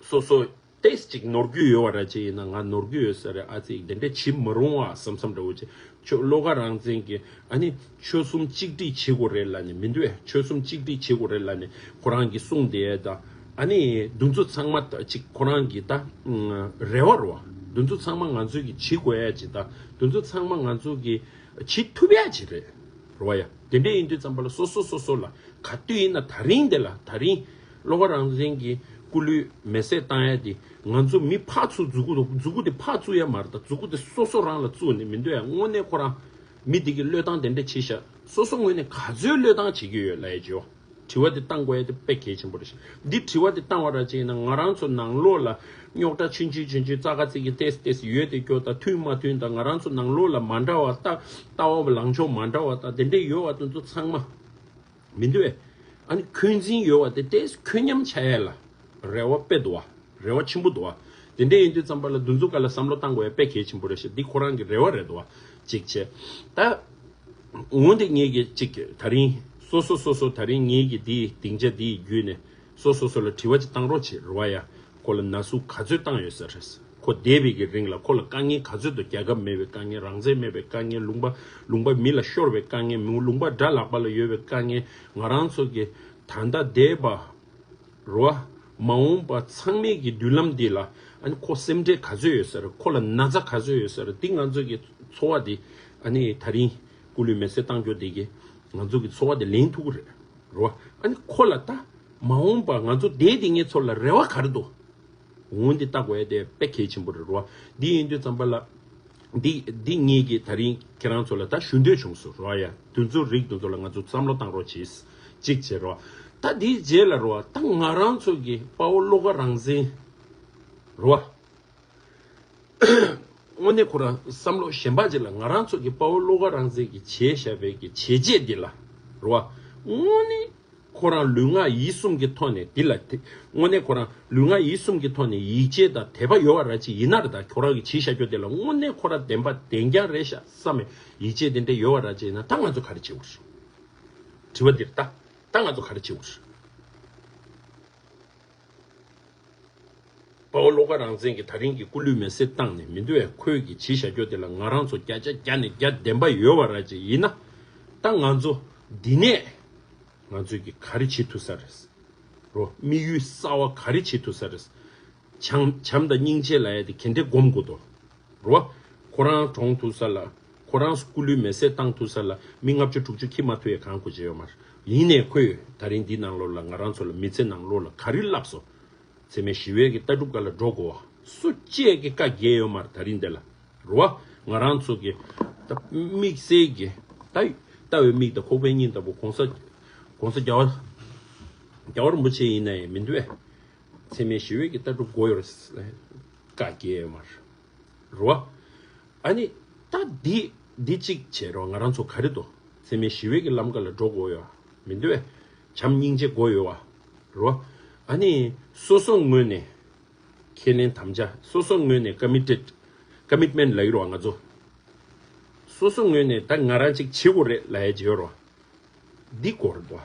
སོ་སོ་ཏེས་ཅིག་ནོར་རྒྱུ་ཡོད་བ་ར་ཅིག་ཡིན་ན་ང་ནོར་རྒྱུ་ཡོད་ས་རེད། ཨ་ཙིག་དེ་འདྲ་བྱེད་མ་རུང་བ་བསམ་བསམ་འདྲ་བོ་ཅིག་ཆོས་བློ་དགའ་རང་བཙན་གྱི་ཨ་ནི་ཆོལ་གསུམ་གཅིག་སྒྲིལ་བྱེད་དགོས་རེད་ལབ་ནས་མི་འདུག་ཨེ། ཆོལ་གསུམ་གཅིག་སྒྲིལ་བྱེད་དགོས་རེད་ལབ་ནས་ཁོ་རང་གིས་གསུངས་བསྡད་ཡས་དང་ཨ་ནི་འདུ་འཛོ་ཚང་མ་ད་ཅིག་ཁོ་རང་གི་ད་རེ་བ་རེད་བ། འདུ་འཛོ་ཚང་མ་ང་ཚོས་ཀྱི་བྱེད་དགོས་ཡ་ཅིག་ད་འདུ་འཛོ་ཚང་མ་ང་ཚོ་གི་བྱེད་ཐུབ་ཡ་ཅིག་རེད་རེད་བ་ཡ། དེ་འདྲ་ཡིན་དུས་ཙམ་པ་ལ་སོ་སོ་སོ་སོ་ལ་ག་དུས་ཡིན་ན་ད་རིང་དེ་ལ་ད་རིང་བློ་དགའ་རང་བཙན་གྱི་སྐུ་ལུས་མེ་སྲེག་བཏང་ཡ་དེ་ང་ཚོ་མི་ཕར་ཚུར་མཛུ་གུ་དང་མཛུ་གུ་དེ་ཕར་བཙུགས་ཡ་མ་རེད། ད་མཛུ་གུ་དེ་སོ་སོ་རང་ལ་བཙུགས་ནས་མི་འདོད་ཡ། དངོས་གནས་ཁོ་རང་མི་དེ་གི་བློས་བཏང་དེ་འདྲ་བྱེད་ཤག་སོ་སོ་ངོས་ནས་ག་ཚོད་བློས་བཏང་བྱེད་ཀྱི་ཡོད་ལབ་ཡ་ཅིག་ཡོད། དྲི་བ་དེ་བཏང་དགོས་ཡ་དེ་དཔེ་གལ་ཆེན་པོ་རེད་ཤག་འདི་དྲི་བ་དེ་བཏང་བ་ར་ཅིག་ཡིན་ན་ང་རང་ཚོ་ནང་ལོགས་ལ་རྙོག་དྲ་ཆུང་ཆུང་ཆུང་ཆུང་ཙག་ག་ཙིག་གི་ཏེས་ཏེས་ཡོད་དེ་སྐྱོ་ད་མཐུན་མ་མཐུན་ད་ང་རང་ཚོ་ནང་ལོགས་ལ་མ་འདྲ་བ་ལྟ་ལྟ་བ་ལངས་ཕྱོགས་མ་འདྲ་བ་ད་དེ་འདྲས་ཡོད་བ་དེ་ཚོ་ཚང་མ་མི་འདུག་ཨེ། ཨ་ནི་འཁོན་འཛིན་ཡོད་བ་དེ་ཏེས་འཁོན་མཉམ་ཆགས་ཡ་ལ་རེ་བ་དཔེ་འདུག་བ། རེ་བ་ཆེན་པོ་འདུག་བ། དེ་འདྲས་ཡིན་དུས་ཙམ་པ་ལ་འདུ་འཛོམས་སྒང་ལ་བསམ་བློ་བཏང་དགོས་ཡ་དཔེ་གལ་ཆེན་པོ་རེད་ཤག་འདི་ཁོ་རང་གི་རེ་བ་རེད་འདུག་བ། གཅིག་བྱས། ད། འོན་ཏེ་ངེད་ཀྱིས་གཅིག་ད་རིང་སོ་སོ་སོ་སོ་ད་རིང་ངེད་ཀྱིས་འདིའི་སྡིངས་ཆ་འདིའི་བརྒྱུད་ནས་སོ་སོ་སོ་ལ་དྲི་བ་ཅིག་བཏང་རོགས་བྱེད་རེད་བ་ཡ། ཁོ་ལ་ན་ཟུག་ག་ཚོད་བཏང་ཡོད་ས་རེད། ཁོ་འདས་པའི་གི་རིང་ལ་ཁོ་ལ་དཀའ་ངལ་ག་ཚོད་འདུག་རྒྱལ་ཁབ་མེད་པའི་དཀའ་ངལ། རང་བཙན་མེད་པའི་དཀའ་ངལ། ལུང་པ་ལུང་པ་མི་ལ་ཤོར་བའི་དཀའ་ངལ། མི་ལུང་པ་དགྲ་ལག་པ་ལ་ཡོད་པའི་དཀའ་ངལ། ང་རང་ཚོ་གི་ད་ལྟ་འདས་པ་རོ། མ་འོངས་པ་ཚང་མའི་གི་མདུན་ལམ་འདི་ལ་ཨ་ནི་ཁོ་སེམས་ཁྲལ་ག་ཚོད་ཡོད་ས་རེད། ཁོ་ལ་ན་ཚ་ག་ཚོད་ཡོད་ས་རེད། འདི་ང་ཚོ་གི་ཚོར་བ་འདི་ཨ་ནི་ད་རིང་སྐུ་ལུས་མེ་སྲེག་བཏང་རྒྱུ་འདི་གི་ང་ཚོ་གི་ཚོར་བ་འདི་ལེན་ཐུབ་ཀྱི་རེད་རོ། ཨ་ནི་ཁོ་ལ་ད་མ་འོངས་པ་ང་ཚོ་འདས་དེ་ངེད་ཚོ་ལ་རེ་བ་ག་རེ་འདུག་འོན་ཏེ་ལྟ་དགོས་ཡ་དེ་དཔེ་གལ་ཆེན་པོ་རེད་རོ། འདི་ཡིན་དུས་ཙམ་པ་ལ། འདི་འདི་ངེད་ཀྱིས་ད་རིང་ཁྱེད་རང་ཚོ་ལ་ད་ཞུ་འདོད་བྱུང་སོང་རོ་ཡ། དུས་ཚོད་རིགས་དེ་ཚོ་ལ་ང་ཚོ་བསམ་བློ་བཏང་རོགས་གྱིས། གཅིག་བྱེད་རོ། ད་འདིའི་རྗེས་ལ་རོ་ད་ང་རང་ཚོ་གི་དཔའ་བོ་བློ་དགའ་རང་བཙན་རོ། དངོས་གནས་ཁོ་རང་བསམ་བློ་གཞན་པ་ཅིག་ལ་ང་རང་ཚོ་གི་དཔའ་བོ་བློ་དགའ་རང་བཙན་གྱིས་བྱས་བཞག་པའི་གི་བྱས་རྗེས་འདི་ལ་རོ། དངོས་གནས། ཁོ་རང་ལུས་ངག་ཡིད་གསུམ་གྱི་ཐོག་ནས་འདི་ལ་དེ་དངོས་གནས་ཁོ་རང་ལུས་ངག་ཡིད་གསུམ་གྱི་ཐོག་ནས་ཡིད་ཆེས་དང་དད་པ་ཡོད་པ་ར་ཅིག་ཡིན་ན་རེད། ད་ཁོ་རང་གིས་བྱས་བཞག་རྒྱུ་དེ་ལ་དངོས་གནས་ཁོ་རང་བདེན་པ་བདེན་རྐྱང་རེད་ཤག་བསམ་པའི་ཡིད་ཆེས་དེ་འདྲ་ཡོད་པ་ར་ཅིག་ཡིན་ན་ད་ང་ཚོ་ག་རེ་བྱེད་དགོས་རེད། དྲི་བ་འདིར་ད་ད་ང་ཚོ་ག་རེ་བྱེད་དགོས་རེད། དཔའ་བོ་བློ་དགའ་རང་བཙན་གྱིས་ད་རིང་གི་སྐུ་ལུས་མེ་སྲེག་བཏང་ནས་མི་འདུག་བས། ཁོས་ཀྱིས་བྱས་བཞག་རྒྱུ་དེ་ལ་ང་རང་ཚོ་བརྒྱ་ཆ་བརྒྱ་ནས་བརྒྱ་བདེན་པ་ཡོད་པ་ར་ཅིག་ཡིན་ན། ད་ང་ཚོ་འདི་ནས་ང་ཚོས་ཀྱི་ག་རེ་བྱེད་ཐུབ་ས་རེད། རོ། དམིགས་ཡུལ་གསར་བ་ག་རེ་བྱེད་ཐུབ་ས་རེད། བྱམས་བྱམས་དང་སྙིང་རྗེ་ལབ་ཡ་དེ་ག་འདྲས་སྒོམ་དགོས་དོ། རོ། ཁོ་རང་གྲོངས་ཐུབ་ས་ལ། ཁོ་རང་སྐུ་ལུས་མེ་སྲེག་བཏང་ཐུབ་ས་ལ་མི་ལྔ་བཅུ་དྲུག་ཅུ་འཁྱེར་མ་ཐུབ་ཡ་གང་དགོས་ཀྱི་ཡོད་མ་རེད། ཡིན་ནའི་ཁོས་ད་རིང་འདི་ནང་ལོགས་ལ་ང་རང་ཚོ་ལ་མི་ཚེ་ནང་ལོགས་ལ་ག་རེ་བསླབས་སོང་། འཚེ་མེད་ཞི་བའི་གི་ལྟ་གྲུབ་སྒང་ལ་འགྲོ་དགོས་པ། སུ་གཅིག་གིས་བཀའ་བརྒྱབ་ཡོད་མ་རེད་ད་རིང་འདི་ལ། རེད་བ། ང་རང་ཚོ་གི་ད་དམིགས་བསལ་གྱི་ད་ལྟ་བའི་མིག་དང་ཁོག་པའི་སྙིང་ལྟ་བུ་གོང་ས་གོང་ས་རྒྱལ་བ་རྒྱལ་བ་རིན་པོ་ཆེ་ཡིན་ན་ཡང་མི་འདུག་བས། འཚེ་མེད་ཞི་བའི་གི་ལྟ་གྲུབ་དགོས་ཡོད་རེད། བཀའ་བརྒྱབ་ཡོད་མ་རེད། རེད་བ། ཨ་ནི་ད་འདི་འདི་གཅིག་བྱས་རོགས། ང་རང་ཚོ་ག་རེ་འདུག་འཚེ་མེད་ཞི་བའི་གི་ལམ་ཁ་ལ་འགྲོ་དགོས་ཡོད་མི་འདུག་བས། བྱམས་སྙིང་རྗེ་དགོས་ཡོད་བ། རེད་བ། ཨ་ནི་སོ་སོ་ངོས་ནས་ཁས་ལེན་དམ་བཅའ། སོ་སོ་ངོས་ནས་ཀ་མི་ཊེཌ་ཀ་མིཊ་མེན་ལབ་ཀྱི་རེད་བ་ང་ཚོ། སོ་སོ་ངོས་ནས་ད་ང་རང་གཅིག་བྱེད་དགོས་རེད་ལབ་ཡ་བྱེད་ཡོད་རེད་བ། འདི་སྐོར་དུ་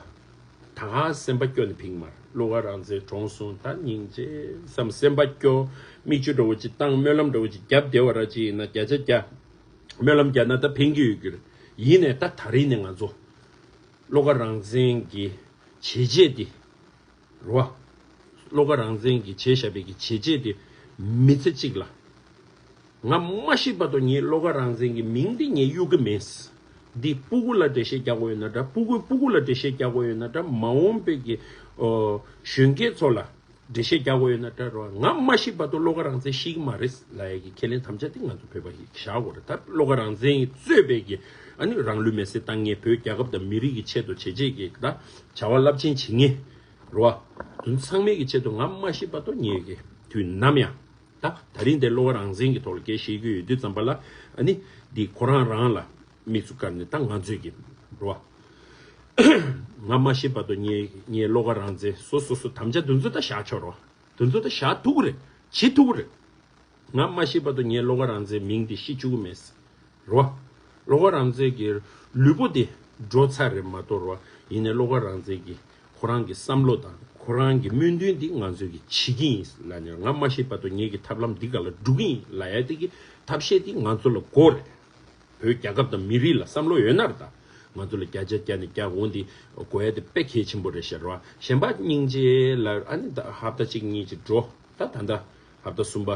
ད་ག་སེམས་པ་སྐྱོ་ནས་ཕིག་མར་བློ་དགའ་རང་བཙན་གྲོངས་སོང་། ད་སྙིང་རྗེ་བསམ་སེམས་པ་སྐྱོ། མིག་ཆུ་འདྲ་བོ་ཅིག་བཏང་། སྨོན་ལམ་འདྲ་བོ་ཅིག་བརྒྱབ་བསྡད་པ་ར་ཅིག་ཡིན་ན་བརྒྱ་ཆ་བརྒྱ་སྨོན་ལམ་བརྒྱབ་ན་ད་ཕན་གྱི་ཡོད་ཀྱི་རེད། ཡིན་ནའི་ད་ད་རིང་ནས་ང་ཚོ་བློ་དགའ་རང་བཙན་གྱི་བྱས་རྗེས་འདི་རེད་བ། བློ་དགའ་རང་བཙན་གྱིས་བྱས་བཞག་པའི་གི་བྱས་རྗེས་དེ་མི་ཚེ་གཅིག་ལ། ང་མ་ཤི་བར་དུ་ངས་བློ་དགའ་རང་བཙན་གྱི་མིང་འདི་ངས་གཡུག་གི་མེད། འདི་སྤུ་གུ་ལ་འགྲེལ་བཤད་རྒྱག་དགོས་ཡོད་ན་འདྲ། སྤུ་གུའི་སྤུ་གུ་ལ་འགྲེལ་བཤད་རྒྱག་དགོས་ཡོད་ན་འདྲ། མ་འོངས་པའི་གི་ཨོ་གཞོན་སྐྱེས་ཚོ་ལ་ འགྲེལ་བཤད་རྒྱག་དགོས་ཡོད་ན་འདྲ་རོ། ང་མ་ཤི་བར་དུ་བློ་དགའ་རང་བཙན་ཤི་གི་མ་རེད་ལབ་ཡ་གི་ཁས་ལེན་དམ་བཅའ་དེ་ང་ཚོ་བོད་པ་ཞིག་བཞག་དགོས་རེད། ད་བློ་དགའ་རང་བཙན་གྱིས་གཙོས་པའི་གི་ཨ་ནི་རང་ལུས་མེར་སྲེག་བཏང་མཁན་བོད་རྒྱལ་ཁབ་དང་མི་རིགས་ཀྱི་ཆེད་དུ་བྱས་རྗེས་ཀྱི་ད་བྱ་བ་རླབས་ཆེན་བྱེད་མཁན་རོ། དེ་ཚང་མའི་གི་ཆེད་དུ་ང་མ་ཤི་བར་དུ་ངས་གི་དུས་ནམ་ཡང་། ད་ད་རིང་དེ་བློ་དགའ་རང་བཙན་གྱི་ཐོག་ལ་སྐད་བཤད་རྒྱུ་ཡོད་དུས་ཙམ་པ་ལ་ཨ་ནི་འདི་ཁོ་རང་རང་ལ་དམིགས་སུ་བཀར་ནས་ད་ང་ཚོས་ཀྱི་རོ། ང་མ་ཤི་བར་དུ་ངའི་ངའི་བློ་དགའ་རང་བཙན་སོ་སོ་སོ་དམ་བཅའ་འདི་ཚོ་ད་བཞག་ཆོག་རོ། འདི་ཚོ་ད་བཞག་ཐུབ་ཀྱི་རེད། བྱེད་ཐུབ་ཀྱི་རེད། ང་མ་ཤི་བར་དུ་ངའི་བློ་དགའ་རང་བཙན་མིང་འདི་ཤི་བཅུག་གི་མེད། རོ། བློ་དགའ་རང་བཙན་གྱི་ལུས་པོ་དེ་འགྲོ་ཚར་རེད་མ་གཏོགས་རོ། ཡིན་ནའི་བློ་དགའ་རང་བཙན་གྱི་ཁོ་རང་གི་བསམ་བློ་དང་ཁོ་རང་གི་སྨོན་འདུན་འདི་ང་ཚོས་ཀྱི་བྱེད་ཀྱི་ཡིན་ལབ་ནས་ང་མ་ཤི་བར་དུ་ངེད་ཀྱི་ཐབས་ལམ་འདི་ག་ལ་འགྲོ་གི་ཡིན་ལབ་ཡ་དེ་གི་ཐབས་ཤེས་འདི་ང་ཚོ་ལ་དགོས་རེད། བོད་རྒྱལ་ཁབ་དང་མི་རིགས་ལ་བསམ་བློ་ཡོད་ན་རེད་ད། ང་ཚོ་ལ་བརྒྱ་ཆ་བརྒྱ་ནས་བརྒྱ་འོང་འདི་དགོས་ཡ་དེ་དཔེ་གལ་ཆེན་པོ་རེད་ཤག་རོ། གཞན་པ་སྙིང་རྗེ་ལ་ཨ་ནི་ད་ཧབ་ཏ་གཅིག་གཉིས་ཅིག་འགྲོ། ད་ད་ལྟ་ཧབ་ཏ་གསུམ་པ་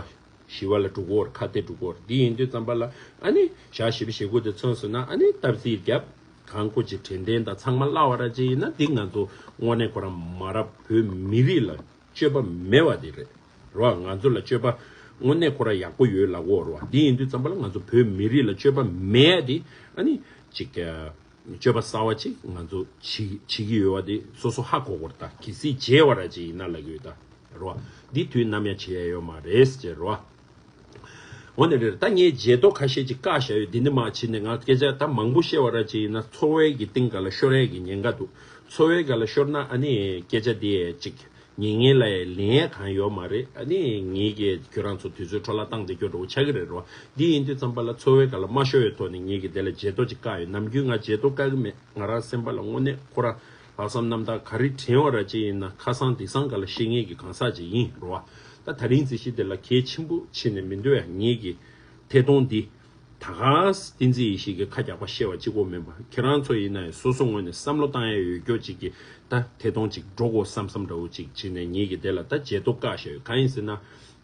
བཞི་པ་ལ་འགྲོ་གི་ཡོད་རེད། ཁ་གཏད་འགྲོ་གི་ཡོད་རེད། འདི་ཡིན་དུས་ཙམ་པ་ལ་ཨ་ནི་ཞག་བཞི་པ་ཞེ་དགུ་དེ་ཚུན་སོང་ན་ཨ་ནི་སྟབས་བདེ་རྒྱབ། གང་དགོས་ཀྱི་དྲན་རྟེན་དང་ཚང་མ་གླ་བ་ར་ཅིག་ཡིན་ན་འདི་ང་ཚོ་དངོས་གནས་ཁོ་རང་མ་རབས་བོད་མི་རིགས་ལ་སྤྱོད་པ་མེད་པ་དེ་རེད། རོ། ང་ཚོ་ལ་སྤྱོད་པ་དངོས་གནས་ཁོ་རང་ཡག་པོ་ཡོད་ལབ་དགོས་རོ། འདི་ཡིན་དུས་ཙམ་པ་ལ་ང་ཚོ་བོད་མི་རིགས་ལ་སྤྱོད་པ་མེད་ཡ་དེ་ཨ་ནི་ཅིག་སྤྱོད་པ་གསར་བ་ཅིག་ང་ཚོ་བྱེད་བྱེད་ཀྱི་ཡོད་པ་དེ་སོ་སོ་ཧ་གོ་དགོས་རེད་ད། གལ་སྲིད་བྱས་པ་ར་ཅིག་ཡིན་ན་ལབ་ཀྱི་ཡོད་ད། རོ། འདི་དུས་ནམ་ཡང་བྱེད་ཡ་ཡོད་མ་རེད་ཟེར་རོ། འོ་ན་རེད། ད་ངས་བརྗེད་ཐོ་ཁ་ཤས་ཅིག་བཀག་བཞག་ཡོད། འདི་འདི་མ་བྱེད་ནས་ང་སྐད་ཆ་ད་མང་པོ་བཤད་པ་ར་ཅིག་ཡིན་ན་ཚོར་བའི་གི་སྟེང་ག་ལ་ཤོར་ཡས་ཀྱི་ཉེན་ཁ་འདུག་ཚོར་བའི་ག་ལ་ཤོར་ན་ཨ་ནི་སྐད་ཆ་འདི་ཅིག་ཉན་མཁན་ལ་ཡང་ལན་ཡས་གང་ཡོད་མ་རེད། ཨ་ནི་ངེད་ཀྱིས་ཁྱོད་རང་ཚོ་དུས་ཚོད་འཕྲོ་བརླག་བཏང་བསྡད་རྒྱུ་འདྲ་བོ་ཆགས་ཀྱི་རེད་རོ། འདི་ཡིན་དུས་ཙམ་པ་ལ་ཚོར་བའི་ག་ལ་མ་ཤོར་བའི་ཐོག་ནས་ངེད་ཀྱིས་དེ་ལ་བརྗེད་ཐོ་ཅིག་བཀག་ཡོད། ནམ་རྒྱུན་ང་བརྗེད་ཐོ་བཀག་གི་མེད། ང་རང་སེམས་པ་ལ་དངོས་གནས་ཁོ་རང་ལྷག་བསམ་རྣམ་དག་ག་རེ་དྲན་པ་ར་ཅིག་ཡིན་ན་ཁ་སང་དེང་སང་ག་ལ་ཤེས་མཁན་གྱི་གང་ཟག་ཅིག་ཡིན་རོ། ད་ད་རིང་རྩིས་གཞི་དེ་ལ་གལ་ཆེན་པོ་བྱས་ནས་མི་འདུག་ཡ། ངེད་ཀྱི་ཐད་གཏོང་འདི་ད་ག་ས་བསྟན་འཛིན་ཡེ་ཤེས་ཀྱི་ཁ་རྒྱག་པ་བཤད་པ་གཅིག་པོ་མིན་པ། ཁྱེད་རང་ཚོ་ཡིན་ན་ཡང་སོ་སོ་ངོས་ནས་བསམ་བློ་བཏང་ཡ་ཡོད་རྒྱུ་ཅིག་གི་ད་ཐད་གཏོང་ཅིག་འགྲོ་དགོས་བསམ་བསམ་འདྲ་བོ་ཅིག་བྱས་ནས་ངེད་ཀྱི་དེ་ལ་ད་བརྗེད་ཐོ་བཀག་བཞག་ཡོད། གང་ཡིན་ཟེར་ན་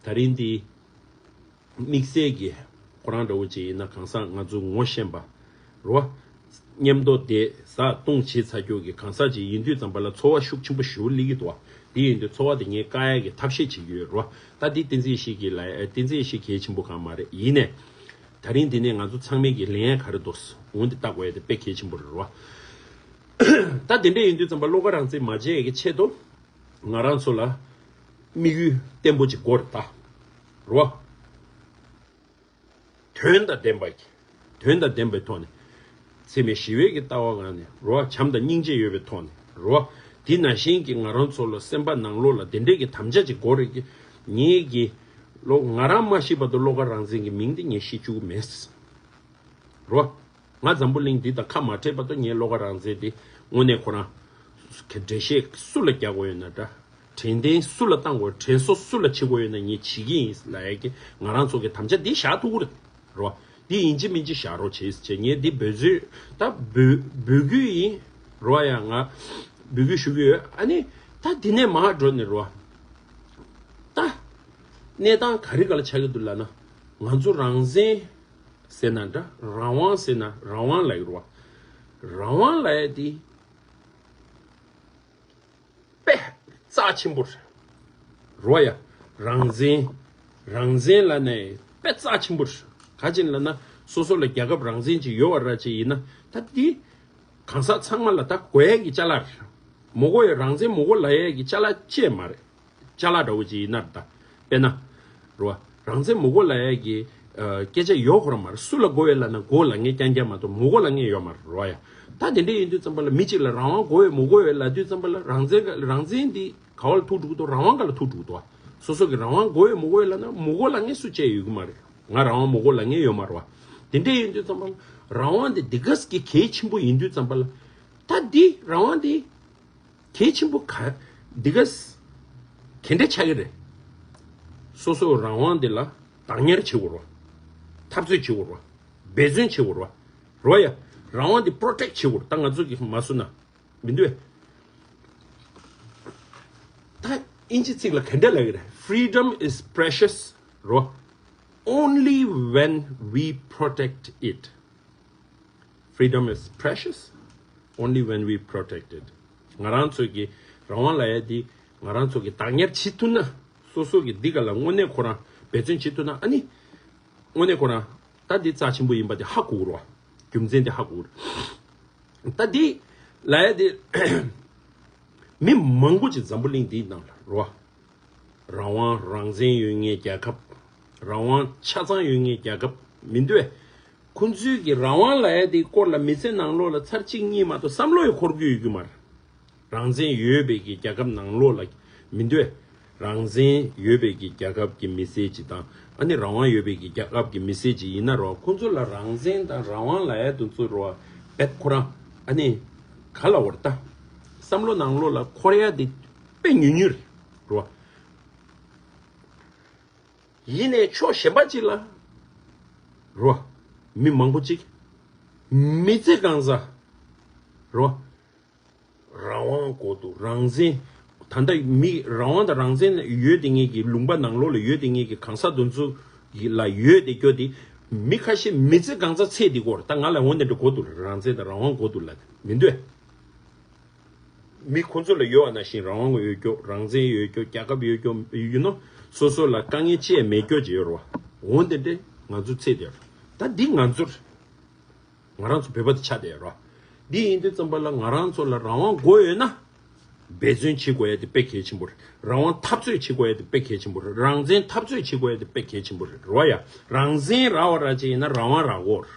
ད་རིང་འདི་དམིགས་བསལ་གྱི་ཁོ་རང་འདྲ་བོ་ཅིག་ཡིན་ན་གང་ཟག་ང་ཚོ་ངོ་ཤེས་པ་རོ། མཉམ་དུ་བསྡད་བཟའ་བཏུང་བྱེད་ཚར་རྒྱུ་གི་གང་ཟག་ཅིག་ཡིན་དུས་ཙམ་པ་ལ་ཚོར་བ་ཤུགས་ཆེན་པོ་ཞེ་པོ་སླེབས་ཀྱི་འདུག་བ། དེ་ཡིན་དུས་ཚོར་བ་དེ་ངས་བཀག་ཡ་གི་ཐབས་ཤེས་བྱེད་ཀྱི་ཡོད་རོ། ད་འདི་བསྟན་འཛིན་ཡེ་ཤེས་ཀྱི་ལ་བསྟན་འཛིན་ཡེ་ཤེས་གལ་ཆེན་པོ་གང་མ་རེད། ཡིན་ནས་ད་རིང་འདི་ནས་ང་ཚོ་ཚང་མས་ཀྱི་ལན་ག་རེ་འདུག་འོན་ཏེ་བལྟ་དགོས་ཡ་དེ་དཔེ་གལ་ཆེན་པོ་རེད་རོ། ད་དེ་འདྲ་ཡིན་དུས་ཙམ་པ་བློ་དགའ་རང་བཙན་མ་བརྗེད་ཡ་གི་ཆེད་དུ་ང་རང་ཚོ་ལ་དམིགས་ཡུལ་བརྟན་པོ་ཅིག་དགོས་རེད་ད་རོ། དོན་དང་ལྡན་པ་གི་དོན་དང་ལྡན་པའི་ཐོག་ནས་འཚེ་མེད་ཞི་བའི་གི་ལྟ་བ་ངང་ནས་རོ། བྱམས་དང་སྙིང་རྗེ་ཡོད་པའི་ཐོག་ནས་རོ། དེ་ནང་བཞིན་གྱི་ང་རང་ཚོ་ལ་སེམས་པ་ནང་ལོགས་ལ་དེ་འདྲའི་གི་དམ་བཅའ་ཅིག་དགོས་རེད་གི། ངེད་ཀྱི་བློ་ང་རང་མ་ཤི་བར་དུ་བློ་དགའ་རང་བཙན་གྱི་མིང་དེ་ངས་ཤི་བཅུག་གི་མེད། རོ། ང་འཛམ་བུ་གླིང་འདི་དང་ཁ་མ་བྲལ་བར་དུ་ངས་བློ་དགའ་རང་བཙན་དེ་དངོས་གནས་ཁོ་རང་གི་འགྲེལ་བཤད་སུ་ལ་རྒྱག་དགོས་ཡོད་ན་འདྲ། དྲན་རྟེན་སུ་ལ་བཏང་དགོས། དྲན་གསོ་སུ་ལ་བྱེད་དགོས་ཡོད་ན་ངས་བྱེད་ཀྱི་ཡིན་ལབ་ཡ་གི་ང་རང་ཚོ་གི་དམ་བཅའ་འདི་བཞག་ཐུབ་ཀྱི་རེད་རོ། འདི་ཡིན་གཅིག་མིན་གཅིག་བཞག་རོགས་བྱེད་ཟེར་བྱས། ངས་འདི་འབོད་ཚིག་ད་འབོད་འབོད་སྐུལ་ཡིན་རོ། ཡ་ང་འབོད་སྐུལ་ཞུ་གི་ཡོད། ཨ་ནི་ད་འདི་ནས་མར་འགྲོ་ནས་རོ། ད་གནས་སྟངས་ག་རེ་ག་ལ་ཆགས་ཀྱི་འདུག་ལབ་ན། ང་ཚོ་རང་བཙན་ཟེར་ན་འདྲ། རང་དབང་ཟེར་ན་རང་དབང་ལབ་ཀྱི་རེད་བ། རང་དབང་ལབ་ཡ་དེ་དཔེ་རྩ་ཆེན་པོ་རེད་རོ། ཡ་རང་བཙན་རང་བཙན་ལབ་ནས་དཔེ་རྩ་ཆེན་པོ་རེད། ག་ཅིག་ལབ་ན་སོ་སོ་ལ་རྒྱལ་ཁབ་རང་བཙན་ཅིག་ཡོད་པ་ར་ཅིག་ཡིན་ན་ད་འདི་གང་ཟག་ཚང་མ་ལ་ད་དགོས་ཡ་གི་ཅ་ལག་རེད། མི་དགོས་ཡ་རང་བཙན་མི་དགོས་ལབ་ཡ་གི་ཅ་ལག་ཅིག་མ་རེད། ཅ་ལག་འདྲ་བོ་ཅིག་ཡིན་ན་ད། དཔེར་ན། རོ། རང་བཙན་མི་དགོས་ལབ་ཡ་གི་ཨ་སྐད་ཆ་ཡོད་ཁོ་རང་མ་རེད། སུ་ལ་དགོས་ཡོད་ལབ་ན་དགོས་ལབ་མཁན་རྐྱང་རྐྱང་མ་གཏོགས་མི་དགོས་ལབ་མཁན་ཡོད་མ་རེད་རོ། ཡ། ད་དེ་འདྲ་ཡིན་དུས་ཙམ་པ་ལ་མི་གཅིག་ལ་རང་དབང་དགོས་ཡོད་མི་དགོས་ཡོད་ལབ་དུས་ཙམ་པ་ལ་རང་བཙན་ག་རང་བཙན་འདི་ག་བ་ལ་ཐུག་འགྲོ་གི་འདུག་རང་དབང་ག་ལ་ཐུག་འགྲོ་གི་འདུག་སོ་སོ་གི་རང་དབང་དགོས་ཡོད་མི་དགོས་ཡོད་ལབ་ན་མི་དགོས་ལབ་མཁན་སུ་གཅིག་ཡོད་གི་མ་རེད། ང་རང་དབང་མི་དགོས་ལབ་མཁན་ཡོད་མ་རེད་བ། དེ་འདྲ་ཡིན་དུས་ཙམ་པ་ལ་རང་དབང་འདི་འདི་ག་ས་གི་གལ་ཆེན་པོ་ཡིན་དུས་ཙམ་པ་ལ། ད་འདི་རང་དབང་འདི། གལ་ཆེན་པོ་ག་འདི་ག་ས་ག་འདྲ་ཆགས་ཀྱི་རེད། སོ་སོའི་རང་དབང་འདི་ལ་བདག་གཉེར་བྱེད་དགོས་རེད་བ། འཐབ་རྩོད་བྱེད་དགོས་རེད་བ། འབད་བརྩོན་བྱེད་དགོས་རེད་བ། རོ། ཡ། རང་དབང་འདི་པྲོ་ཊེག་བྱེད་དགོས་རེད། ད་ང་ཚོ་གི་མ་སུ་ན་མི་འདུག་བས། ད་ཨིན་ཇི་ཚིག་ལ་ག་འདྲ་ལབ་ཀྱི་རེད། Freedom is precious རོ། Only when we protect it. Freedom is precious only when we protect it. ང་རང་ཚོའི་གི་རང་དབང་ལབ་ཡ་དེ་ ང་རང་ཚོ་གི་བདག་གཉེར་བྱེད་ཐུབ་ན། སོ་སོ་གི་འདི་ག་ལ་དངོས་གནས་ཁོ་རང་འབད་བརྩོན་བྱེད་ཐུབ་ན། ཨ་ནི་དངོས་གནས་ཁོ་རང་ད་འདི་རྩ་ཆེན་པོ་ཡིན་པ་དེ་ཧ་གོ་གི་རེད་བ། རྒྱུ་མཚན་དེ་ཧ་གོ་གི་རེད། ད་འདི་ལ་ཡ་དེ་མི་མང་པོ་ཅིག་འཛམ་བུ་གླིང་འདིའི་ནང་ལ་རེད་བ། རང་དབང་རང་བཙན་ཡོད་མཁན་རྒྱལ་ཁབ། རང་དབང་ཆ་ཚང་ཡོད་མཁན་རྒྱལ་ཁབ་མི་འདུག་གས། ཁོང་ཚོའི་གི་རང་དབང་ལབ་ཡ་དེ་སྐོར་ལ་མི་ཚེ་ནང་ལོགས་ལ་ཚར་གཅིག་གཉིས་མ་གཏོགས་བསམ་བློ་ཡང་འཁོར་གྱི་ཡོད་རྒྱུ་མ་རེད། རང་བཙན་ཡོད་པའི་གི་རྒྱལ་ཁབ་ནང་ལོགས་ལ་མི་འདུག་གས། རང་བཙན་ཡོད་པའི་གི་རྒྱལ་ཁབ་ཀྱི་མི་སེར་ཅིག་དང་། ཨ་ནི་རང་དབང་ཡོད་པའི་གི་རྒྱལ་ཁབ་ཀྱི་མི་སེར་ཅིག་ཡིན་ན་རོ། ཁོང་ཚོ་ལ་རང་བཙན་དང་རང་དབང་ལབ་ཡ་དེ་ཚོ་རོ། བེད་ཁོ་རང་ཨ་ནི་ག་ལ་བར་ད་བསམ་བློ་ནང་ལོགས་ལ་འཁོར་ཡ་དེ་དཔེ་ཉུང་ཉུང་རེད་རོ། ཡིན་ནའི་ཕྱོགས་གཞན་པ་ཅིག་ལ་རོ། མི་མང་པོ་ཅིག་མི་ཚེ་གང་ས་རོ། རང་དབང་དགོས་འདུག་རང་བཙན། ད་ལྟ་མི་རང་དབང་དང་རང་བཙན་ཡོད་དེ་ངེད་ཀྱི་ལུང་པ་ནང་ལོགས་ལ་ཡོད་དེ་ངེད་ཀྱི་གང་ཟག་དེ་ཚོ་ལ་ཡོད་དེ་སྐྱོ་དེ། མི་ཁ་ཤས་མི་ཚེ་གང་ཚ་ཚད་དེ་སྐོར་ད་ང་ལ་འོ་འདི་འདྲ་དགོས་འདུག་རང་བཙན་དང་རང་དབང་དགོས་འདུག་ལབ་མི་འདུག་མི་ཁོ་ཚོ་ལ་ཡོད་པ་ནང་བཞིན་རང་དབང་ཡོད་སྐྱོ། རང་བཙན་ཡོད་སྐྱོ། རྒྱལ་ཁབ་ཡོད་སྐྱོ། ཡུ་ནོ། སོ་སོ་ལ་དཀའ་ངལ་ཅི་ཡང་མེད་སྐྱོ་ཅིག་ཡོད་རེད་བ། འོ་འདི་འདྲ་ང་ཚོ་ཚད་དེ་ཡོད་རེད། ད་འདི་ང་ཚོ་རེད། ང་རང་ཚོ་བོད་པ་དེ་ཆགས་བསྡད་ཡོད་རེད། འདི་ཡིན་དུས་ཙམ་པ་ལ་ང་རང་ཚོ་ལ་རང་དབང་དགོས་ཡོད་ན། འབད་བརྩོན་བྱེད་དགོས་ཡ་དེ་དཔེ་གལ་ཆེན་པོ་རེད། རང་དབང་འཐབ་རྩོད་བྱེད་དགོས་ཡ་དེ་དཔེ་གལ་ཆེན་པོ་རེད། རང་བཙན་འཐབ་རྩོད་བྱེད་དགོས་ཡ་དེ་དཔེ་གལ་ཆེན་པོ་རེད། རེད་བ་ཡ། རང་བཙན་རག་པ་ར་ཅིག་ཡིན་ན་རང་དབང་རག་གོ་རེད་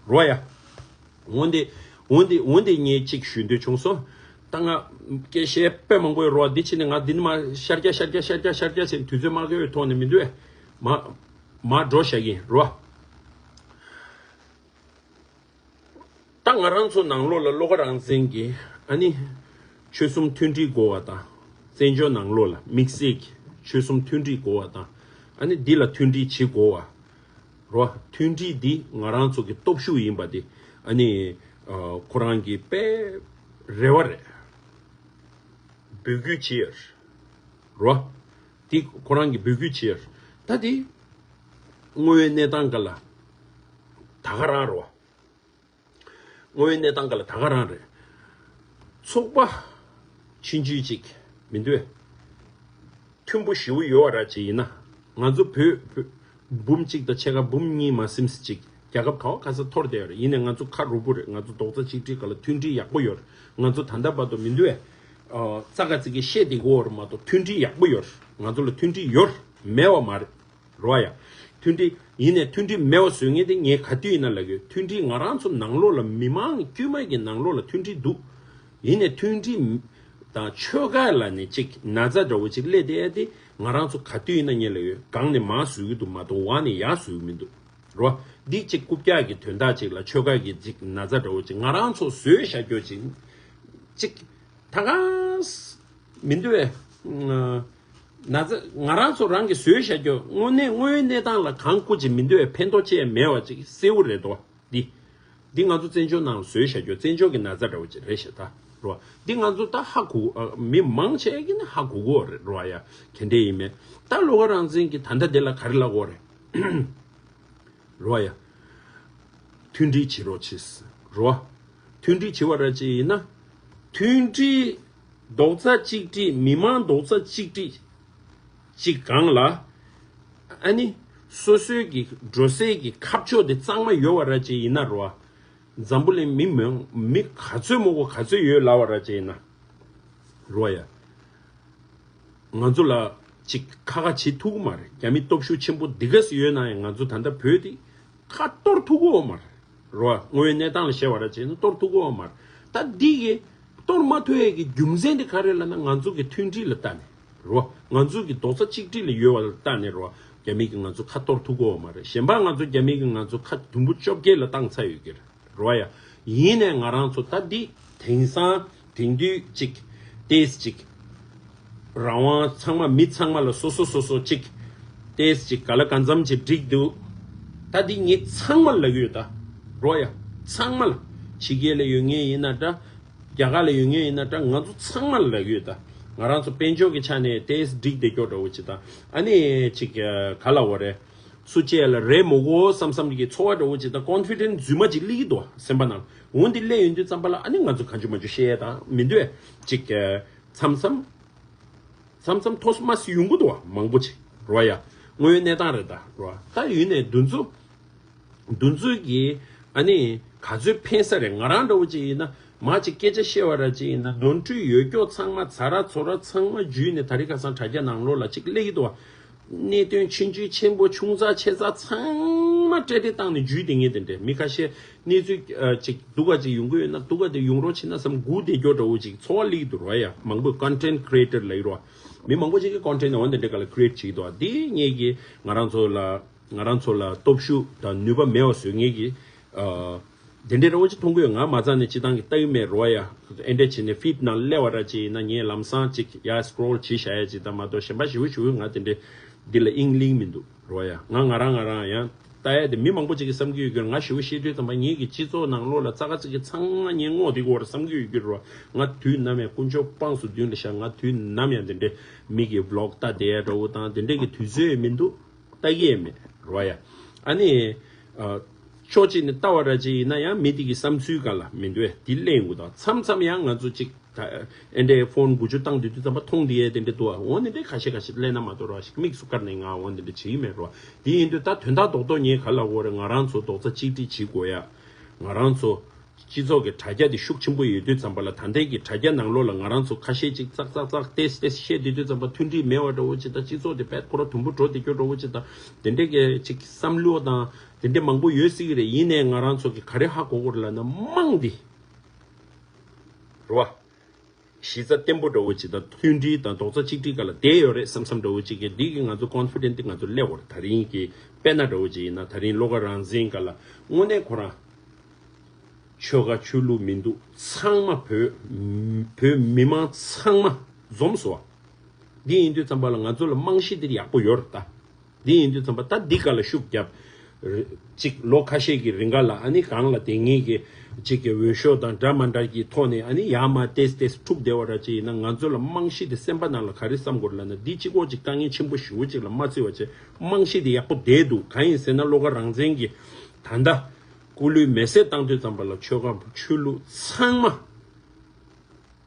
བ་ཡ། འོན་ཏེ་འོན་ཏེ་འོན་ཏེ་ངས་གཅིག་ཞུ་འདོད་བྱུང་སོང་། ད་ང་སྐད་བཤད་དཔེ་མང་པོ་ཡོད་རེད་བ། འདི་ཕྱིན་ནས་ང་འདི་ནས་མ་ཤར་རྒྱག་ཤར་རྒྱག་ཤར་རྒྱག་ཤར་རྒྱག་བྱས་དུས་ཚོད་མ་འགོར་བའི་ཐོག་ནས་མི་འདུག་ཨེ། མ་མ་འགྲོ་བཞག་གིན་རེད་བ། ད་ང་རང་ཚོ་ནང་ལོགས་ལ་བློ་དགའ་རང་བཙན་གྱིས་ཨ་ནི་ཆོལ་གསུམ་མཐུན་སྒྲིལ་དགོས་པ་དང་། བཙན་བྱོལ་ནང་ལོགས་ལ་དམིགས་བསལ་གྱི་ཆོལ་གསུམ་མཐུན་སྒྲིལ་དགོས་པ་དང་། ཨ་ནི་འདི་ལ་མཐུན་སྒྲིལ་བྱེད་དགོས་པ་རོ། མཐུན་སྒྲིལ་འདི་ང་རང་ཚོ་གི་སྟོབས་ཤུགས་ཡིན་པ་འདི་ཨ་ནི་ཁོ་རང་གི་དཔེ་རེ་བ་རེད། འབོད་སྐུལ་བྱེད་ཡོད་རོ། འདི་ཁོ་རང་གི་འབོད་སྐུལ་བྱེད་ཡོད། ད་འདི་དངོས་ཡོད་གནས་སྟངས་ག་ལ་ད་ག་རང་རོ། དངོས་ཡོད་གནས་སྟངས་ག་ལ་ད་ག་རང་རེད། ཚོགས་པ་ཆུང་ཆུང་ཅིག་མི་འདུག་མཐུན་པོ་ཞེ་པོ་ཡོད་པ་ར་ཅིག་ཡིན་ན། ང་ཚོ་བོད་བོད་འབུམ་གཅིག་དང་ཕྱེད་ཀ་འབུམ་གཉིས་མ་ཟིན་ཙམ་ཅིག་རྒྱལ་ཁབ་ག་བ་ག་ས་འཐོར་བསྡད་ཡོད་རེད། ཡིན་ནའི་ང་ཚོ་ཁ་རུབ་པོ་རེད། ང་ཚོ་རྡོག་རྩ་གཅིག་སྒྲིལ་སྒང་ལ་མཐུན་སྒྲིལ་ཡག་པོ་ཡོད་རེད། ང་ཚོ་ད་ལྟ་བར་དུ་མི་འདུག་ཨེ། རྩ་ཁ་ཚིག་གི་བཤད་བསྡད་ཀྱི་ཡོད་རེད་མ་གཏོགས་མཐུན་སྒྲིལ་ཡག་པོ་ཡོད་རེད། ང་ཚོ་ལ་མཐུན་སྒྲིལ་ཡོད་རེད་མེད་པ་མ་རེད། རོ་ཡ། མཐུན་སྒྲིལ་ཡིན་ནའི་མཐུན་སྒྲིལ་མེད་པ་བཟོ་མཁན་དེ་ངས་ག་དུས་ཡིན་ན་ལབ་ཡོད། མཐུན་སྒྲིལ་ང་རང་ཚོ་ནང་ལོགས་ལ་མི་མང་དཀྱུས་མ་གི་ནང་ལོགས་ལ་མཐུན་སྒྲིལ་འདུག་ཡིན་ནའི་མཐུན་སྒྲིལ་དང་ཆོལ་ཁ་ལ་ནི་གཅིག་ན་ཚ་འདྲ་བོ་གཅིག་སླེབས་བསྡད་ཡ་དེ་ང་རང་ཚོ་ག་དུས་ཡིན་ན་ངས་ལབ་ཡོད། སྒང་ནས་མར་བཟོ་གི་འདུག་མ་གཏོགས་འོག་ནས་ཡར་བཟོ་གི་མི་འདུག་རོ། འདི་གཅིག་རྐུབ་བཀྱག་གི་དོན་དག་ཅིག་ལ་ཆོལ་ཁ་གི་གཅིག་ན་ཚ་འདྲ་བོ་གཅིག་ང་རང་ཚོ་བཟོས་བཞག་རྒྱུ་ཅིག་གཅིག་ད་ག་མི་འདུག་བས། ན་ཚ་ང་རང་ཚོ་རང་གིས་བཟོས་བཞག་རྒྱུ་དངོས་གནས་དངོས་ཡོད་གནས་སྟངས་ལ་གང་སྐུ་ཅིག་མི་འདུག་བས། ཕན་ཐོགས་ཅི་ཡང་མེད་པ་ཅིག་གསལ་བོ་རེད་དོ། འདི་འདི་ང་ཚོ་བཙན་བྱོལ་ནང་ལ་བཟོས་བཞག་རྒྱུ་བཙན་བྱོལ་གྱི་ན་ཚ་འདྲ་བོ་ཅིག་རེད་ཤག་ད་རོ། འདི་ང་ཚོ་ད་ཧ་གོ་མི་མང་ཆེ་གི་ནི་ཧ་གོ་གོ་རེད་རོ། ཡ་ག་འདྲས་ཡིན་མེད་ད་བློ་དགའ་རང་བཙན་གྱིས་ད་ལྟ་དེ་ལ་ག་རེ་ལབ་དགོས་རེད། རོ་ཡ། མཐུན་སྒྲིལ་བྱེད་རོགས་བྱེད། རོ། མཐུན་སྒྲིལ་བྱེད་པ་ར་ཅིག་ཡིན་ན། མཐུན་སྒྲིལ་རྡོག་རྩ་གཅིག་སྒྲིལ་མི་མང་རྡོག་རྩ་གཅིག་སྒྲིལ་ཅིག་སྒང་ལ། ཨ་ནི་སོ་སོའི་གི་འགྲོ་སའི་གི་ཁ་ཕྱོགས་དེ་གཙང་མ་ཡོད་པ་ར་ཅིག་ཡིན་ན་རོ། འཛམ་བུ་གླིང་མི་མང་མི་ག་ཚོད་མང་པོ་ག་ཚོད་ཡོད་ལབ་པ་ར་ཅིག་ཡིན་ན། རོ་ཡ། ང་ཚོ་ལ་ཅིག་ཁ་ཁ་བྱེད་ཐུབ་ཀྱི་མ་རེད། རྒྱ་མི་སྟོབས་ཤུགས་ཆེན་པོ་འདི་ག་ཙམ་ཡོད་ན་ཡང་ང་ཚོ་ད་ལྟ་བོད་འདི་ཁ་གཏོར་ཐུབ་ཀྱི་ཡོད་མ་རེད། རོ། དངོས་ཡོད་གནས་སྟངས་ལ་བཤད་པ་ར་བྱས་ན་གཏོར་ཐུབ་ཀྱི་ཡོད་མ་རེད། ད་འདི་གི་གཏོར་མ་ཐུབ་ཡས་ཀྱི་རྒྱུ་མཚན་དེ་ག་རེ་ལབ་ན་ང་ཚོ་གི་མཐུན་སྒྲིལ་ལ་ལྟ་ནས་རོ། ང་ཚོ་གི་རྡོག་རྩ་གཅིག་སྒྲིལ་ལ་ཡོད་པ་ལ་ལྟ་ནས་རོ། རྒྱ་མི་གིས་ང་ཚོ་ཁ་གཏོར་ཐུབ་ཀྱི་ཡོད་མ་རེད། གཞན་པ་ང་ཚོ་རྒྱ་མི་གིས་ང་ཚོ་ཁ་དུམ་བུ་བཅོ་བརྒྱད་ལ་བཏང་ཚར་ཡོད་ཀྱི་རེད། རོ་ཡ། ཡིན་ནའི་ང་རང་ཚོ་ད་འདི་དེང་སང་དེང་དུས་ཅིག་ཏེས་ཅིག་རང་དབང་ཚང་མ་མི་ཚང་མ་ལ་སོ་སོ་སོ་སོ་ཅིག་ཏེས་ཅིག་ག་ལ་གང་འཚམ་ཅིག་འགྲིག་འདུག་ད་འདི་ངས་ཚང་མ་ལབ་ཀྱི་ཡོད་ད། རོ་ཡ། ཚང་མ་ལ། ཕྱི་རྒྱལ་ལ་ཡོད་མཁན་ཡིན་ན་འདྲ། རྒྱ་གར་ལ་ཡོད་མཁན་ཡིན་ན་འདྲ། ང་ཚོ་ཚང་མ་ལ་ལབ་ཀྱི་ཡོད་ད། ང་རང་ཚོ་དཔལ་འབྱོར་གྱི་ཆ་ནས་ཏེས་འགྲིག་བསྡད་ཀྱོག་འདྲ་བོ་ཅིག་དང་། ཨ་ནི་ཅིག་ག་ལ་འོ་རེད། སུ་གཅིག་ལ་རེད་མོ་གོ་བསམ་བསམ་གྱི་ཚོར་བ་འདྲ་བོ་ཅིག་དང་ཀོན་ཕི་ཌེན་སི་རྫུན་མ་ཅིག་སླེབས་ཀྱི་འདུག་སེམས་པ་ནང་། འོ་འདི་སླེབས་ཡོང་དུས་ཙམ་པ་ལ་ཨ་ནི་ང་ཚོ་གང་བྱུང་མང་བྱུང་བཤད་ཡས་དང་མི་འདུག་ཅིག་མཚམས་མཚམས་ མཚམས་མཚམས་ཐོག་མ་སི་ཡོང་གི་འདུག་བ། མང་པོ་ཅིག་རོ་ཡ། དངོས་ཡོད་གནས་སྟངས་རེད་ད་རོ། ད་ཡུན་ནས་འདུ་འཛོམས་འདུ་འཛོམས་ཀྱི་ཨ་ནི་ག་ཚོད་ཕན་ས་རེད། ང་རང་འདྲ་བོ་ཅིག་ཡིན་ན་མ་ཅིག་སྐད་ཆ་བཤད་པ་ར་ཅིག་ཡིན་ན་ནོར་འཁྲུལ་ཡོད་སྐྱོ་ཚང་མ་ཚ་ར་ཚོ་ར་ཚང་མ་འཇུས་ནས་ད་རེས་ཁ་སང་དྲ་རྒྱ་ནང་ལོགས་ལ་ཅིག་སླེབས་ཀྱི་འདུག་བ། གནད་དོན་ཆུང་ཆུང་ཆེན་པོ་ཆུང་ཚག་ཆེ་ཚག་ཚང་མ་སྤྲད་སྤྲད་བཏང་ནས་འཇུས་དེ་ངས་དེ་འདྲས་མི་ཁ་ཤས་གནས་ཚུལ་ཅིག་སྡུག་ག་ཅིག་ཡོང་གི་ཡོད་ན་སྡུག་ག་དེ་ཡོང་རོགས་བྱེད་ན་བསམ་སྒུག་བསྡད་རྒྱུ་འདྲ་བོ་ཅིག་ཚོར་བ་སླེབས་ཀྱི་འདུག་རོ་ཡ། མང་པོས་content creator་ལབ་ཀྱི་རོ། མི་མང་པོ་ཅིག་གིས་content་འོ་འདི་འདྲས་ག་ལ་create་བྱེད་ཀྱི་འདུག་དེ་ངས་ཀྱི་ང་རང་ཚོ་ལ་ང་རང་ཚོ་ལ་སྟོབས་ཤུགས་དང་ནུས་པ་མེད་པ་བཟོས་ངེས་ཀྱི། དེ་འདྲའི་རེ་བ་ཅིག་མཐོང་གི་ཡོད། ང་མ་རྩ་ནས་སྤྱི་བཏང་གི་ལྟ་གི་མེད་རོ་ཡ། ཨེ་འདྲས་བྱས་ནས་feed་ནང་སླེབས་པ་ར་ཅིག་ཡིན་ན་ངས་ལམ་སང་ཅིག་ཡ་scroll་བྱེད་བཞག་ཡ་ཅིག་དང་མ་གཏོགས་གཞན་པ་ཞེ་པོ་ཞེ་པོ་ང་དེ་འདྲའི་འདི་ལ་དབྱིངས་ལིང་མི་འདུག་རོ་ཡ། ང་ང་རང་ང་རང་ཡང་ལྟ་ཡ་དེ་མི་མང་པོ་ཅིག་གིས་བསམ་གྱི་ཡོད་རྒྱུ་རེད། ང་ཞེ་པོ་བཤད་དུས་ཙམ་པ་ངེད་ཀྱི་སྤྱི་ཚོགས་ནང་ལོགས་ལ་ཙག་ག་ཙིག་གི་ཚང་མ་ངས་བསྔོག་བསྡད་ཀྱི་ཡོད་རེད་བསམ་གྱི་ཡོད་རྒྱུ་རེད་བ། ང་དུས་ནམ་ཡང་དཀོན་མཆོག་དཔངས་སུ་མདུན་ལ་བཞག་ང་དུས་ནམ་ཡང་དེ་འདྲའི་མི་གི་vlog་ལྟ་བསྡད་ཡ་འདྲ་བོ་དང་དེ་འདྲའི་གི་དུས་ཚོད་མི་འདུག་ལྟ་གི་ཡས་མེད་རོ་ཡ། ཨ་ནི། ཕྱོགས་གཅིག་ནས་ལྟ་བ་ར་ཅིག་ཡིན་ན་ཡང་མི་དེ་གི་བསམ་ཚུལ་ག་ལ་མི་འདུག་ཨེ་དེ་གླེང་དགོས་དང་མཚམས་མཚམས་ཡང་ང་ཚོ་ཅིག་ད་ཨེ་འདྲའི་ཕོན་དགུ་བཅུ་བཏང་དུས་དུས་ཙམ་པ་མཐོང་དེ་ཡས་དེ་འདྲ་འདུག་ཨ། འོ་ནི་འདྲའི་ཁ་ཤས་ཁ་ཤས་གླེང་ན་མ་གཏོགས་ར་ཞིག་དམིགས་སུ་བཀར་ནས་ང་འོ་འདི་འདྲ་བྱེད་ཀྱི་མེད་རོ། དེ་ཡིན་དུས་ད་དོན་དག་རྡོག་རྡོག་ངས་ག་ལ་འོ་རེད། ང་རང་ཚོ་རྡོག་རྩ་གཅིག་སྒྲིལ་བྱེད་དགོས་ཡ། ང་རང་ཚོ། སྤྱི་ཚོགས་ཀྱི་དྲ་རྒྱ་དེ་ཤུགས་ཆེན་པོ་ཡོད་དུས་ཙམ་པ་ལ་ད་ལྟའི་གི་དྲ་རྒྱ་ནང་ལོགས་ལ་ང་རང་ཚོ་ཁ་ཤས་ཅིག་ཙག་ཙག་ཙག་ཏེས་ཏེས་བཤད་དུས་དུས་ཙམ་པ་མཐུན་སྒྲིལ་མེད་པ་འདྲ་བོ་ཅིག་དང་སྤྱི་ཚོགས་དེ་བེད་ཁོ་ར་དུམ་བུ་འགྲོ་བསྡད་རྒྱུ་འདྲ་བོ་ཅིག་དང་དེ་འདྲས་ཀྱི་ཅིག་བསམ་བློ་དང་དེ་འདྲས་མང་པོ་ཡོད་སྲིད་ཀྱི་རེད། ཡིན་ནའི་ང་རང་ཚོ་གི་ག་རེ་ཧ་གོ་དགོས་རེད་ལབ་ན་དམངས་འདི་རེད་བ། གཞི་རྩ་བརྟན་པོ་འདྲ་བོ་ཅིག་དང་མཐུན་སྒྲིལ་དང་རྡོག་རྩ་གཅིག་སྒྲིལ་སྒང་ལ་བསྡད་ཡོད་རེད་བསམ་བསམ་འདྲ་བོ་ཅིག་གི་འདི་གི་ང་ཚོ་confident་འདི་ང་ཚོ་སླེབས་ཡོད་རེད། ད་རིང་གི་དཔེར་ན་འདྲ་བོ་ཅིག་ཡིན་ན་ད་རིང་བློ་དགའ་རང་བཙན་སྒང་ལ་དངོས་གནས་ཁོ་རང་ཆོལ་ཁ་ཆོས་ལུགས་མི་འདུག་ཚང་མ་བོད་བོད་མི་མང་ཚང་མ་འཛོམས་སོང་བ། འདི་ཡིན་དུས་ཙམ་པ་ལ་ང་ཚོ་ལ་རྨང་གཞི་འདི་ཡག་པོ་ཡོད་རེད་ད། འདི་ཡིན་དུས་ཙམ་པ་ད་འདི་ག་ལ་ཤུགས་རྒྱབ། གཅིག་ལོ་ཁ་ཤས་ཀྱི་རིང་ག་ལ་ཨ་ནི་གང་ལ་དེ་ངེད་ཀྱི་གཅིག་གི་འོས་ཤོག་དང་འདྲ་མ་འདྲ་གི་ཐོག་ནས་ཨ་ནི་ཡར་མར་ཏེས་ཏེས་འཁྲུག་བསྡད་པ་ར་ཅིག་ཡིན་ན་ང་ཚོ་ལ་རྨང་གཞི་དེ་སེམས་པ་ནང་ལ་ག་རེ་བསམ་དགོས་རེད་ལབ་ན་འདི་གཅིག་པོ་གཅིག་དཀའ་ངལ་ཆེན་པོ་ཞེ་པོ་ཅིག་ལ་མ་བརྩི་བ་བྱས་རྨང་གཞི་དེ་ཡག་པོ་བསྡད་འདུག་གང་ཡིན་ཟེར་ན་བློ་དགའ་རང་བཙན་གྱི་ད་ལྟ་སྐུ་ལུས་མེ་བསྲེགས་བཏང་དུས་ཙམ་པ་ལ་ཆོལ་ཁ་ཆོས་ལུགས་ཚང་མ། བོད་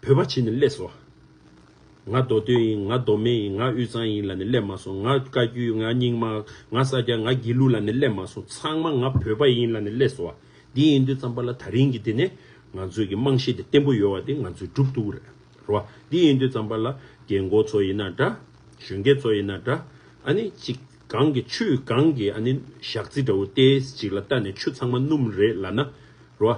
པ་བྱས་ནས་སླེབས་སོང་། ང་མདོ་སྟོད་ཡིན། ང་མདོ་སྨད་ཡིན། ང་དབུས་གཙང་ཡིན་ལབ་ནས་སླེབས་མ་སོང་། ང་བཀའ་བརྒྱུད། ང་རྙིང་མ། ང་ས་སྐྱ། ང་དགེ་ལུགས་ལབ་ནས་སླེབས་མ་སོང་། ཚང་མ་ང་བོད་པ་ཡིན་ལབ་ནས་སླེབས་སོང་བ། འདི་ཡིན་དུས་ཙམ་པ་ལ་ད་རིང་གི་འདི་ནས་ང་ཚོའི་གི་རྨང་གཞི་དེ་བརྟན་པོ་ཡོད་བ་དེ་ང་ཚོས་སྒྲུབ་ཐུབ་ཀྱི་རེད། རེད་བ། འདི་ཡིན་དུས་ཙམ་པ་ལ་རྒན་གོག་ཚོ་ཡིན་ན་འདྲ། གཞོན་སྐྱེས་ཚོ་ཡིན་ན་འདྲ། ཨ་ནི་གཅིག་གང་གི་ཆོས་གང་གི་ཨ་ནི་ཞག་རྩི་འདྲ་བོ་ཏོག་ཙམ་ཅིག་ལ་ལྟ་ནས་ཆུ་ཚང་མ་སྣུམ་རེད་ལབ་ན། རེད་བ།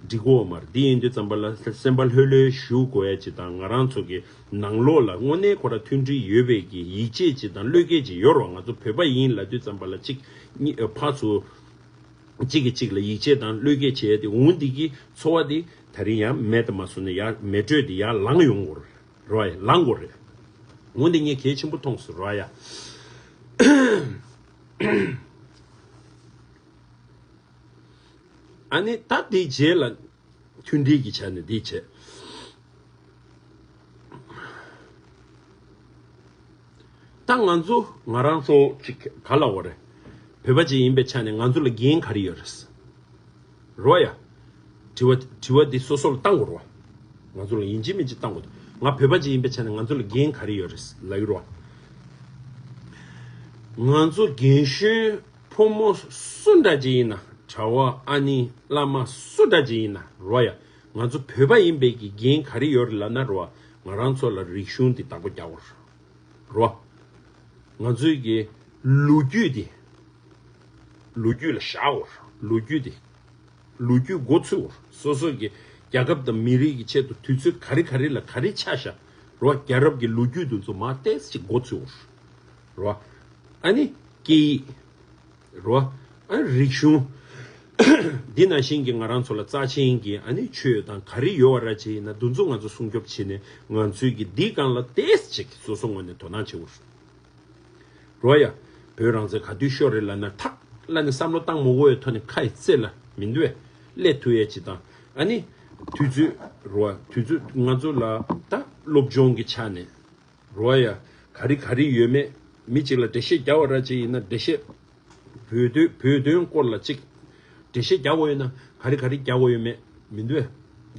འགྲིག་གོ་མ་རེད། འདི་ཡིན་དུས་ཙམ་པ་ལ་སེམས་པ་ལྷོད་ལྷོད་བཞུགས་དགོས་ཡ་ཅིག་དང་ང་རང་ཚོ་གི་ནང་ལོགས་ལ་དངོས་གནས་ཁོ་རང་མཐུན་སྒྲིལ་ཡོད་པའི་གི་ཡིད་ཆེས་ཅིག་དང་བློས་འགེལ་ཅིག་ཡོད་རེད་བ། ང་ཚོ་བོད་པ་ཡིན་ལབ་དུས་ཙམ་པ་ལ་གཅིག་གཉིས་ཕར་ཚུར་གཅིག་གིས་གཅིག་ལ་ཡིད་ཆེས་དང་བློས་འགེལ་བྱེད་ཡ་དེ་འོང་འདི་གི་ཚོར་བ་དེ་ད་རིང་ཡང་མེད་དུ་མ་སོང་ནས་ཡར་མེ་དྲོད་དེ་ཡར་ལངས་ཡོང་གོ་རེད་བ། ལངས་གོ་རེད། འོང་འདི་ངས་གལ་ཆེན་པོ་མཐོང་སོང་རེད་བ་ཡ། ཨ་ནི་ད་དེའི་རྗེས་ལ་མཐུན་སྒྲིལ་གྱི་ཆ་ནས་འདི་བྱས། ད་ང་ཚོ་ང་རང་ཚོ་ཅིག་ག་ལ་འོ་རེད། བོད་པ་ཅིག་ཡིན་པའི་ཆ་ནས་ང་ཚོ་ལ་འགན་ག་རེ་ཡོད་རེད། རོ་ཡ། དྲི་བ་དྲི་བ་འདི་སོ་སོ་ལ་བཏང་དགོས་རེད་བ། ང་ཚོ་ལ་ཡིན་གཅིག་མིན་གཅིག་བཏང་དགོས་འདུག་ང་བོད་པ་ཅིག་ཡིན་པའི་ཆ་ནས་ང་ཚོ་ལ་འགན་ག་རེ་ཡོད་རེད་ལབ་ཡོད་རེད་བ། ང་ཚོ་རྒན་གཞོན་ཕོ་མོ་སུ་འདྲ་ཅིག་ཡིན་ན་གྲྭ་བ་ཨ་ནི་བླ་མ་སུ་འདྲ་ཅིག་ཡིན་ན་རོ་ཡ། ང་ཚོ་བོད་པ་ཡིན་པའི་གི་འགན་ག་རེ་ཡོད་རེད་ལབ་ན་རོ་བ། ང་རང་ཚོ་ལ་རིག་གཞུང་འདི་བདག་པོ་རྒྱག་དགོས་རེད། རོ། ང་ཚོའི་གི་ལོ་རྒྱུས་འདི་ལོ་རྒྱུས་ལ་བཞག་འོར། ལོ་རྒྱུས་འདི་ལོ་རྒྱུས་འགོ་ཚུགས་འོར། སོ་སོ་གི་རྒྱལ་ཁབ་དང་མི་རིགས་ཀྱི་ཆེད་དུ་དུས་ཚོད་ག་རེ་ག་རེ་ལ་ག་རེ་ཆགས་ཤག་རོ། རྒྱལ་རབས་ཀྱི་ལོ་རྒྱུས་འདི་ཚོ་མར་ཏོག་ཙམ་ཅིག་འགོ་ཚུགས་འོར། རོ། ཨ་ནི་སྐད་ཡིག་རོ། ཨ་ནི་རིག་གཞུང་། འདི་ནང་བཞིན་གྱི་ང་རང་ཚོ་ལ་རྩ་ཆེན་གྱི་ཨ་ནི་ཆོས་དང་ག་རེ་ཡོད་པ་ར་ཅིག་ཡིན་ན་འདི་ཚོ་ང་ཚོ་སྲུང་སྐྱོབ་བྱས་ནས་ང་ཚོའི་གི་འདིའི་སྒང་ལ་ཏོག་ཙམ་ཅིག་སོ་སོ་ངོས་ནས་དོ་སྣང་བྱེད་དགོས་རེད། རོ་ཡ། བོད་རང་བཙན་ག་དུས་ཤོར་རེད་ལབ་ན་ཐག་ལབ་ནས་བསམ་བློ་བཏང་མ་དགོས་པའི་ཐོག་ནས་ཁ་ཡི་རྩེ་ལ་མི་འདུག་བས་སླེབས་ཐུབ་ཡས་ཅིག་དང་། ཨ་ནི་དུས་ཚོད་རོ་དུས་ཚོད་ང་ཚོ་ལ་ད་སློབ་སྦྱོང་གི་ཆ་ནས་རོ་ཡ། ག་རེ་ག་རེ་ཡོད་མེད་མི་གཅིག་ལ་འགྲེལ་བཤད་རྒྱག་པ་ར་ཅིག་ཡིན་ན་འགྲེལ་བཤད་བོད་དོན་བོད་དོན་སྐོར་ལ་ཅིག་འགྲེལ་བཤད་རྒྱག་དགོས་ཡོད་ན་ག་རེ་ག་རེ་རྒྱག་དགོས་ཡོད་མེད་མི་འདུག་བས།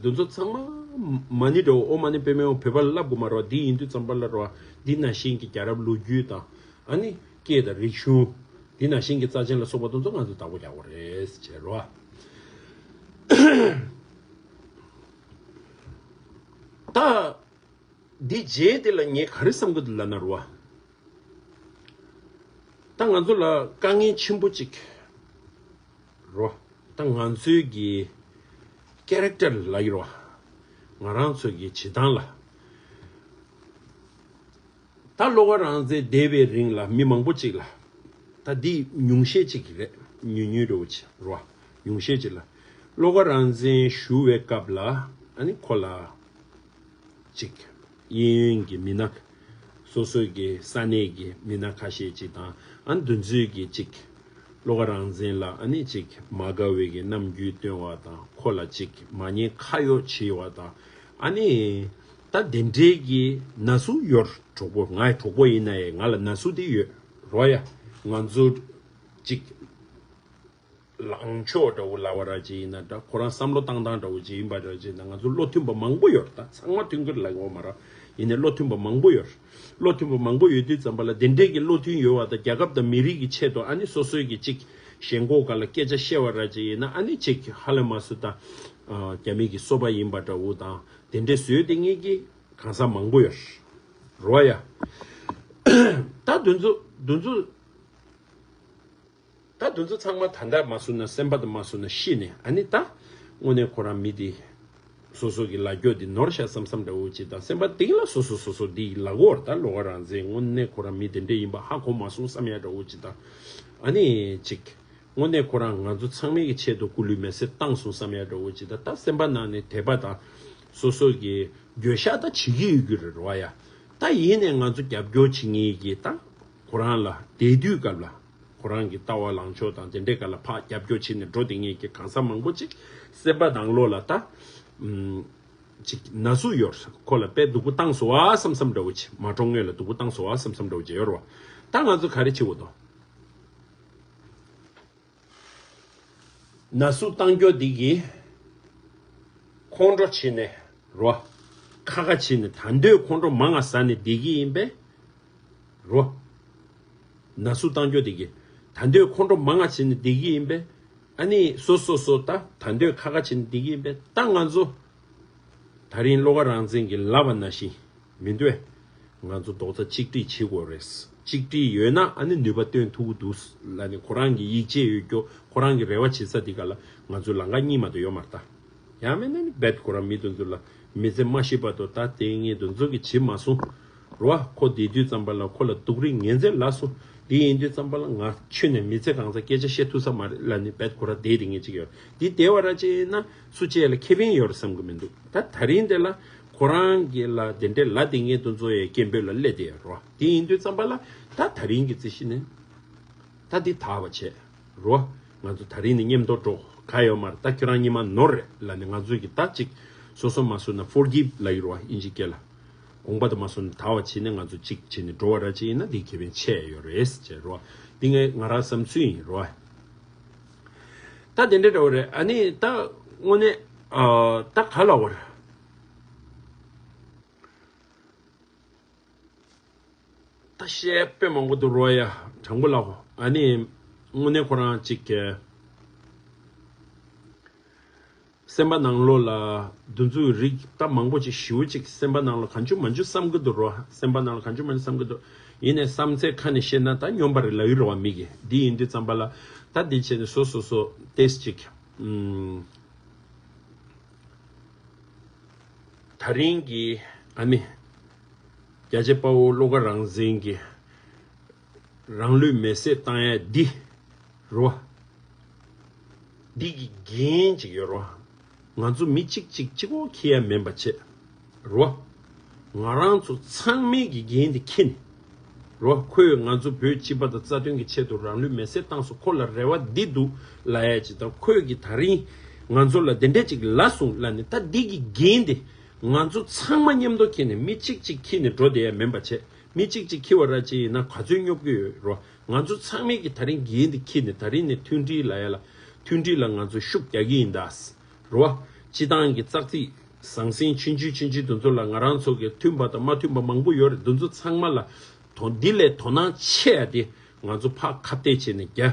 འདི་ཚོ་ཚང་མ་མ་ཎི་འདྲ་བོ་ཨོཾ་མ་ཎི་པདྨེ་ཧཱུྃ་བོད་པ་ལ་བསླབ་དགོས་མ་རེད་བ། འདི་ཡིན་དུས་ཙམ་པ་ལ་རེད་བ། འདི་ནང་བཞིན་གྱི་རྒྱལ་རབས་ལོ་རྒྱུས་དང་། ཨ་ནི་སྐད་དང་རིག་གཞུང་། འདི་ནང་བཞིན་གྱི་རྩ་ཆེན་ལ་སོགས་པ་དེ་ཚོ་ང་ཚོས་བདག་པོ་རྒྱག་དགོས་རེད་ཟེར་བ། ད་འདི་རྗེས་དེ་ལ་ངས་ག་རེ་བསམ་གྱི་འདུག་ལབ་ན་རེད་བ། ད་ང་ཚོ་ལ་དཀའ་ངལ་ཆེན་པོ་གཅིག་རེད་བ། ད་ང་ཚོའི་གི་ཀེ་རེག་ཊར་ལབ་ཀྱི་རེད་བ། ང་རང་ཚོའི་གི་བྱེད་སྟངས་ལ། ད་བློ་དགའ་རང་བཙན་བསྡད་པའི་རིང་ལ་མི་མང་པོ་ཅིག་ལ། ད་འདི་ཉུང་ཤས་ཅིག་གི་རེད། ཉུང་ཉུང་འདྲ་བོ་ཅིག་རེད་བ། ཉུང་ཤས་ཅིག་ལ། བློ་དགའ་རང་བཙན་ཞུ་བའི་སྐབས་ལ། ཨ་ནི་ཁོ་ལ་ཅིག་གཡས་གཡོན་གྱི་མི་སྣ། སོ་སོའི་གི་ས་གནས་ཀྱི་མི་སྣ་ཁ་ཤས་ཅིག་དང་། ཨ་ནི་དེ་ཚོའི་གི་ཅིག་བློ་དགའ་རང་བཙན་ལ་ཨ་ནི་ཅིག་མ་དགའ་བའི་གི་རྣམ་འགྱུར་སྟོན་པ་དང་། ཁོ་ལ་ཅིག་མ་ཉེས་ཁ་གཡོགས་བྱེད་པ་དང་། ཨ་ནི་ད་དེ་འདྲའི་གི་ན་ཟུག་ཡོད། གྲོགས་པོ། ངའི་གྲོགས་པོ་ཡིན་ན་ཡང་ང་ལ་ན་ཟུག་དེ་ཡོད་རེད་བ་ཡ། ང་ཚོ་ཅིག་ལངས་ཕྱོགས་འདྲ་བོ་ལབ་པ་ར་ཅིག་ཡིན་ན་འདྲ། ཁོ་རང་བསམ་བློ་བཏང་སྟངས་འདྲ་བོ་ཅིག་ཡིན་པ་འདྲ་ཅིག་ཡིན་ན། ང་ཚོ་བློ་མཐུན་པ་མང་པོ་ཡོད་རེད། ད་ཚང་མ་མཐུན་གྱི་རེད་ལབ་ཀྱི་ཡོད་མ་རེད། ཡིན་ནའི་བློ་མཐུན་པ་མང་པོ་ཡོད་རེད། བློ་མཐུན་པ་མང་པོ་ཡོད་དུས་ཙམ་པ་ལ་དེ་འདྲའི་གི་བློ་མཐུན་ཡོད་པ་དང་། རྒྱལ་ཁབ་དང་མི་རིགས་ཀྱི་ཆེད་དུ་ཨ་ནི་སོ་སོའི་གི་ཅིག་ཞེན་ཁོག་སྒང་ལ་སྐད་ཆ་བཤད་པ་ར་ཅིག་ཡིན་ན། ཨ་ནི་ཅིག་ཧ་ལས་མ་སུ་ད་རྒྱ་མི་གི་སོ་པ་ཡིན་པ་འདྲ་བོ་དང་། དེ་འདྲའི་བཟོས་བསྡད་མཁན་གྱི་གང་ཟག་མང་པོ་ཡོད་རེད་བ་ཡ། ད་དེ་ཚོ་དེ་ཚོ། ད་དེ་ཚོ་ཚང་མ་ད་ལྟ་མ་སུ་ན། སེམས་པ་དང་མ་སུ་ན་ཤི་ནས། ཨ་ནི་ད་དངོས་གནས་ཁོ་རང་མི་དེ་སོ་སོ་གི་ལ་རྒྱོ་དེ་ནོར་ཤག་བསམ་བསམ་འདྲ་བོ་ཅིག་དང་། སེམས་པ་གཏིང་ལ་སོ་སོ་སོ་སོ་དེ་ལ་གོ་བར། ད་བློ་དགའ་རང་བཙན་དངོས་གནས་ཁོ་རང་མི་དེ་འདྲ་ཡིན་པ་ཧ་གོ་མ་སོང་བསམ་ཡ་འདྲ་བོ་ཅིག་དང་། ཨ་ནི་ཅིག་དངོས་གནས་ཁོ་རང་ང་ཚོ་ཚང་མའི་གི་ཆེད་དུ་སྐུ་ལུས་མེ་སྲེག་བཏང་སོང་བསམ་ཡ་འདྲ་བོ་ཅིག་དང་། ད་སེམས་པ་ནང་ནས་དད་པ་དང་སོ་སོ་གི་འགྱོད་བཤགས་ད་བྱེད་ཀྱི་ཡོད་རྒྱུ་རེད་རེད་བ་ཡ། ད་ཡིན་ནས་ང་ཚོ་རྒྱབ་སྐྱོར་བྱེད་མཁན་གྱི་ད་ཁོ་རང་ལ་བསྡད་དུས་སྐབས་ལ། ཁོ་རང་གི་ལྟ་བ་ལངས་ཕྱོགས་དང་དེ་འདྲའི་སྒང་ལ་ཕར་རྒྱབ་སྐྱོར་བྱས་ནས་འགྲོ་བསྡད་མཁན་གྱི་གང་ཟག་མང་པོ་ཅིག་སེམས་པ་ནང་ལོགས་ལ་ད་ཨུམ་ཅིག་ན་ཟུག་ཡོད། ཁོ་ལ་དཔེ་སྡུག་པོ་བཏང་སོང་བ་བསམ་བསམ་འདྲ་བོ་ཅིག་མ་གྲོངས་སྔོན་ལ་སྡུག་པོ་བཏང་སོང་བ་བསམ་བསམ་འདྲ་བོ་ཅིག་ཡོད་རེད་བ། ད་ང་ཚོ་ག་རེ་བྱེད་དགོས་དོ། ན་ཟུག་བཏང་རྒྱུ་འདི་གིས་ཁོང་ཁྲོ་བྱས་ནས་རོ། ཁ་ཁ་བྱས་ནས་ད་འདོད་ཁོང་ཁྲོ་མང་ང་ཟ་ནས་བསྡད་ཀྱི་ཡིན་པས། རོ། ན་ཟུག་བཏང་རྒྱུ་འདི་གིས་ད་འདོད་ཁོང་ཁྲོ་མང་ང་བྱས་ནས་བསྡད་ཀྱི་ཡིན་པས། ཨ་ནི་སོ་སོ་སོ་ད་ད་འདོད་ཁ་ཁ་བྱས་ནས་བསྡད་ཀྱི་ཡིན་པས། ད་ང་ཚོ་ད་རིང་བློ་དགའ་རང་བཙན་གྱིས་ལབ་པ་ནང་བཞིན། མི་འདུག་ཨེ། ང་ཚོ་རྡོག་རྩ་གཅིག་སྒྲིལ་བྱེད་དགོས་རེད། གཅིག་སྒྲིལ་ཡོད་ན་ཨ་ནི་ནུས་པ་བཏོན་ཐུབ་ཀྱི་འདུག་ལབ་ནས། ཁོ་རང་གི་ཡིད་ཆེས་ཡོད་རྒྱུ། ཁོ་རང་གི་རེ་བ་བྱེད་ས་དེ་ག་ལ་ང་ཚོའི་ལམ་ཁ་གཉིས་མ་གཏོགས་ཡོད་མ་རེད་ད། ཡང་མིན་ན་ནི་རྦད་ཁོ་རང་མི་དེ་ཚོ་ལ་མི་ཚེ་མ་ཤི་བར་དུ་ད་ལྟའི་ངས་དེ་ཚོ་གི་བྱེད་མ་སོང་། རོ། ཁོ་བསྡད་དུས་ཙམ་པ་ལ་ཁོ་ལ་སྡུག་རུས་ངན་ཚད་ལ་སོང་། དེ་ཡིན་དུས་ཙམ་པ་ལ་ང་ཁྱོན་ནས་མི་ཚེ་གང་ཚ་སྐད་ཆ་བཤད་ཐུབ་ས་མ་རེད་ལབ་ནས་རྦད་ཁོ་རང་བསྡད་དེ་ངས་ཅིག་ཡོད། དེ་བསྡད་པ་ར་ཅིག་ཡིན་ན་སུ་གཅིག་ལ་ཁེ་ཕན་ཡོད་རེད་བསམ་གི་མི་འདུག་ད་ད་རིང་དེ་ལ་ཁོ་རང་གི་ལ་དེ་འདྲའི་ལ་དེ་ངས་དེ་ཚོ་ཡའི་སྐད་འབོད་ལ་སླེབས་བསྡད་ཡོད་རོ། དེ་ཡིན་དུས་ཙམ་པ་ལ་ད་ད་རིང་གི་རྩིས་གཞི་ནས་ད་འདི་དར་བ་བྱས་རོ། ང་ཚོ་ད་རིང་ནས་མཉམ་དུ་འགྲོ། ག་ཡོད་མ་རེད། ད་ཁྱོད་རང་སྔོན་མ་ནོར་རེད་ལབ་ནས་ང་ཚོས་ཀྱི་ད་ཅིག་སོ་སོ་མ་སོ་ན་ཕོར་གིབ་ལབ་ཡོད་རོ། ཨིན་ཇི་སྐད་ལ། དགོངས་པ་དང་མ་སོ་ན་དར་བ་བྱས་ནས་ང་ཚོ་གཅིག་བྱས་ནས་འགྲོ་བ་ར་ཅིག་ཡིན་ན་འདི་ཁེ་ཕན་ཆེ་ཡོད་རེད་ཟེར་རོ། འདི་ངས་ང་རང་བསམ་ཚུལ་ཡིན་རོ། ད་དེ་འདྲ་འདྲ་བོ་རེད། ཨ་ནི་ད་དངོས་གནས་ཨ་ད་ག་ལབ་དགོས་རེད། ད་བཤད་དཔེ་མང་པོ་འདུག་རོ་ཡ། དྲང་པོ་ལབ་དགོས། ཨ་ནི་དངོས་གནས་ཁོ་རང་གཅིག་གི་སེམས་པ་ནང་ལོགས་ལ་འདི་ཚོའི་རིགས་ད་མང་པོ་ཅིག་ཞེ་པོ་ཅིག་སེམས་པ་ནང་ལ་གང་བྱུང་མང་བྱུང་བསམ་གི་འདུག་རོ། སེམས་པ་ནང་ལ་གང་བྱུང་མང་བྱུང་བསམ་གི་འདུག་ཡིན་ནའི་བསམ་ཚད་ཁ་ནས་བཤད་ན་ད་སྨྱོན་པ་རེད་ལབ་ཀྱི་རེད་བ་མི་གིས། འདི་ཡིན་དུས་ཙམ་པ་ལ་ད་འདི་བྱས་ནས་སོ་སོ་སོ་ཏོག་ཙམ་ཅིག་ཨུམ། ད་རིང་གི་ཨ་ནི་རྒྱལ་གཅེས་དཔའ་བོ་བློ་དགའ་རང་བཙན་གྱི་རང་ལུས་མེར་སྲེག་བཏང་ཡ་འདི་རོ། འདི་གི་འགན་ཅིག་ཡོད་རོ། ང་ཚོ་མི་གཅིག་གཅིག་གཅིག་པོ་འཁྱེར་ཡ་མིན་པ་བྱས་རོ། ང་རང་ཚོ་ཚང་མའི་གི་འགན་འདི་འཁྱེར་ནས་རོ། ཁོས་ང་ཚོ་བོད་སྤྱི་པ་དང་རྩ་དོན་གྱི་ཆེད་དུ་རང་ལུས་མེར་སྲེག་བཏང་སོང་། ཁོ་ལ་རེ་བ་འདི་འདུག་ལབ་ཡ་ཅིག་དང་། ཁོས་གི་ད་རིང་ང་ཚོ་ལ་དེ་འདྲ་ཅིག་ལབ་སོང་ལབ་ནས། ད་འདི་གི་འགན་འདི་ང་ཚོ་ཚང་མ་མཉམ་དུ་འཁྱེར་ནས་མི་གཅིག་གཅིག་འཁྱེར་ནས་འགྲོ་བསྡད་ཡ་མིན་པ་བྱས། མི་གཅིག་གཅིག་འཁྱེར་བ་ར་ཅིག་ཡིན་ན་ག་ཚོད་སྙོབ་ཀྱི་ཡོད་རོ། ང་ཚོ་ཚང་མས་ཀྱི་ད་རིང་འགན་འདི་འཁྱེར་ནས་ད་རིང་ནས་མཐུན་སྒྲིལ་ལབ་ཡ་ལ། མཐུན་སྒྲིལ་ལ་ང་ཚོ་ཤུགས་རྒྱག་གི་ཡིན་ད། རོ། སྤྱི་བཏང་གི་ཙག་ཙིག་ ཟང་ཟིང་ཆུང་ཆུང་ཆུང་ཆུང་དེ་ཚོ་ལ་ང་རང་ཚོ་གི་མཐུན་པ་དང་མ་མཐུན་པ་མང་པོ་ཡོད་རེད། དེ་ཚོ་ཚང་མ་ལ་དོ་འདི་ལས་དོ་སྣང་ཆེ་ཡ་དེ་ང་ཚོ་ཕར་ཁ་གཏད་བྱས་ནས་རྒྱ་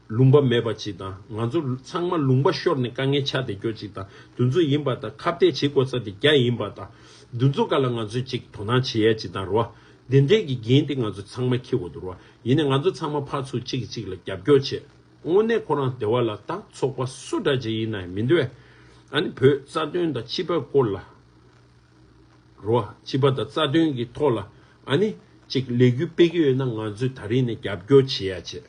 ལུང་པ་མེད་པ་ཅིག་དང་། ང་ཚོ་ཚང་མ་ལུང་པ་ཤོར་ནས་དཀའ་ངལ་ཆགས་བསྡད་རྒྱུ་ཅིག་དང་། དེ་ཚོ་ཡིན་པ་དང་། ཁ་གཏད་བྱེད་དགོས་ས་དེ་རྒྱ་ཡིན་པ་དང་། དེ་ཚོ་ག་ལ་ང་ཚོས་ཅིག་དོ་སྣང་བྱེད་ཡ་ཅིག་དང་རོ། དེ་འདྲས་ཀྱི་འགན་དེ་ང་ཚོ་ཚང་མ་འཁྱེར་དགོས་འདུག་རོ། ཡིན་ནའི་ང་ཚོ་ཚང་མ་ཕར་ཚུར་གཅིག་གིས་གཅིག་ལ་རྒྱབ་སྐྱོར་བྱེད། དངོས་གནས་ཁོ་རང་སྡེ་བ་ལ་ད་ཚོགས་པ་སུ་འདྲ་ཅིག་ཡིན་ན་མི་འདོད། ཨ་ནི་བོད་རྩ་དོན་དང་སྤྱི་པའི་སྐོར་ལ་རོ། སྤྱི་པ་དང་རྩ་དོན་གྱི་ཐོག་ལ་ཨ་ནི་ཅིག་ལས་འགུལ་སྤེལ་གྱི་ཡོད་ན་ང་ཚོས་ད་རིང་ནས་རྒྱབ་སྐྱོར་བྱེད་ཡ་བྱེད་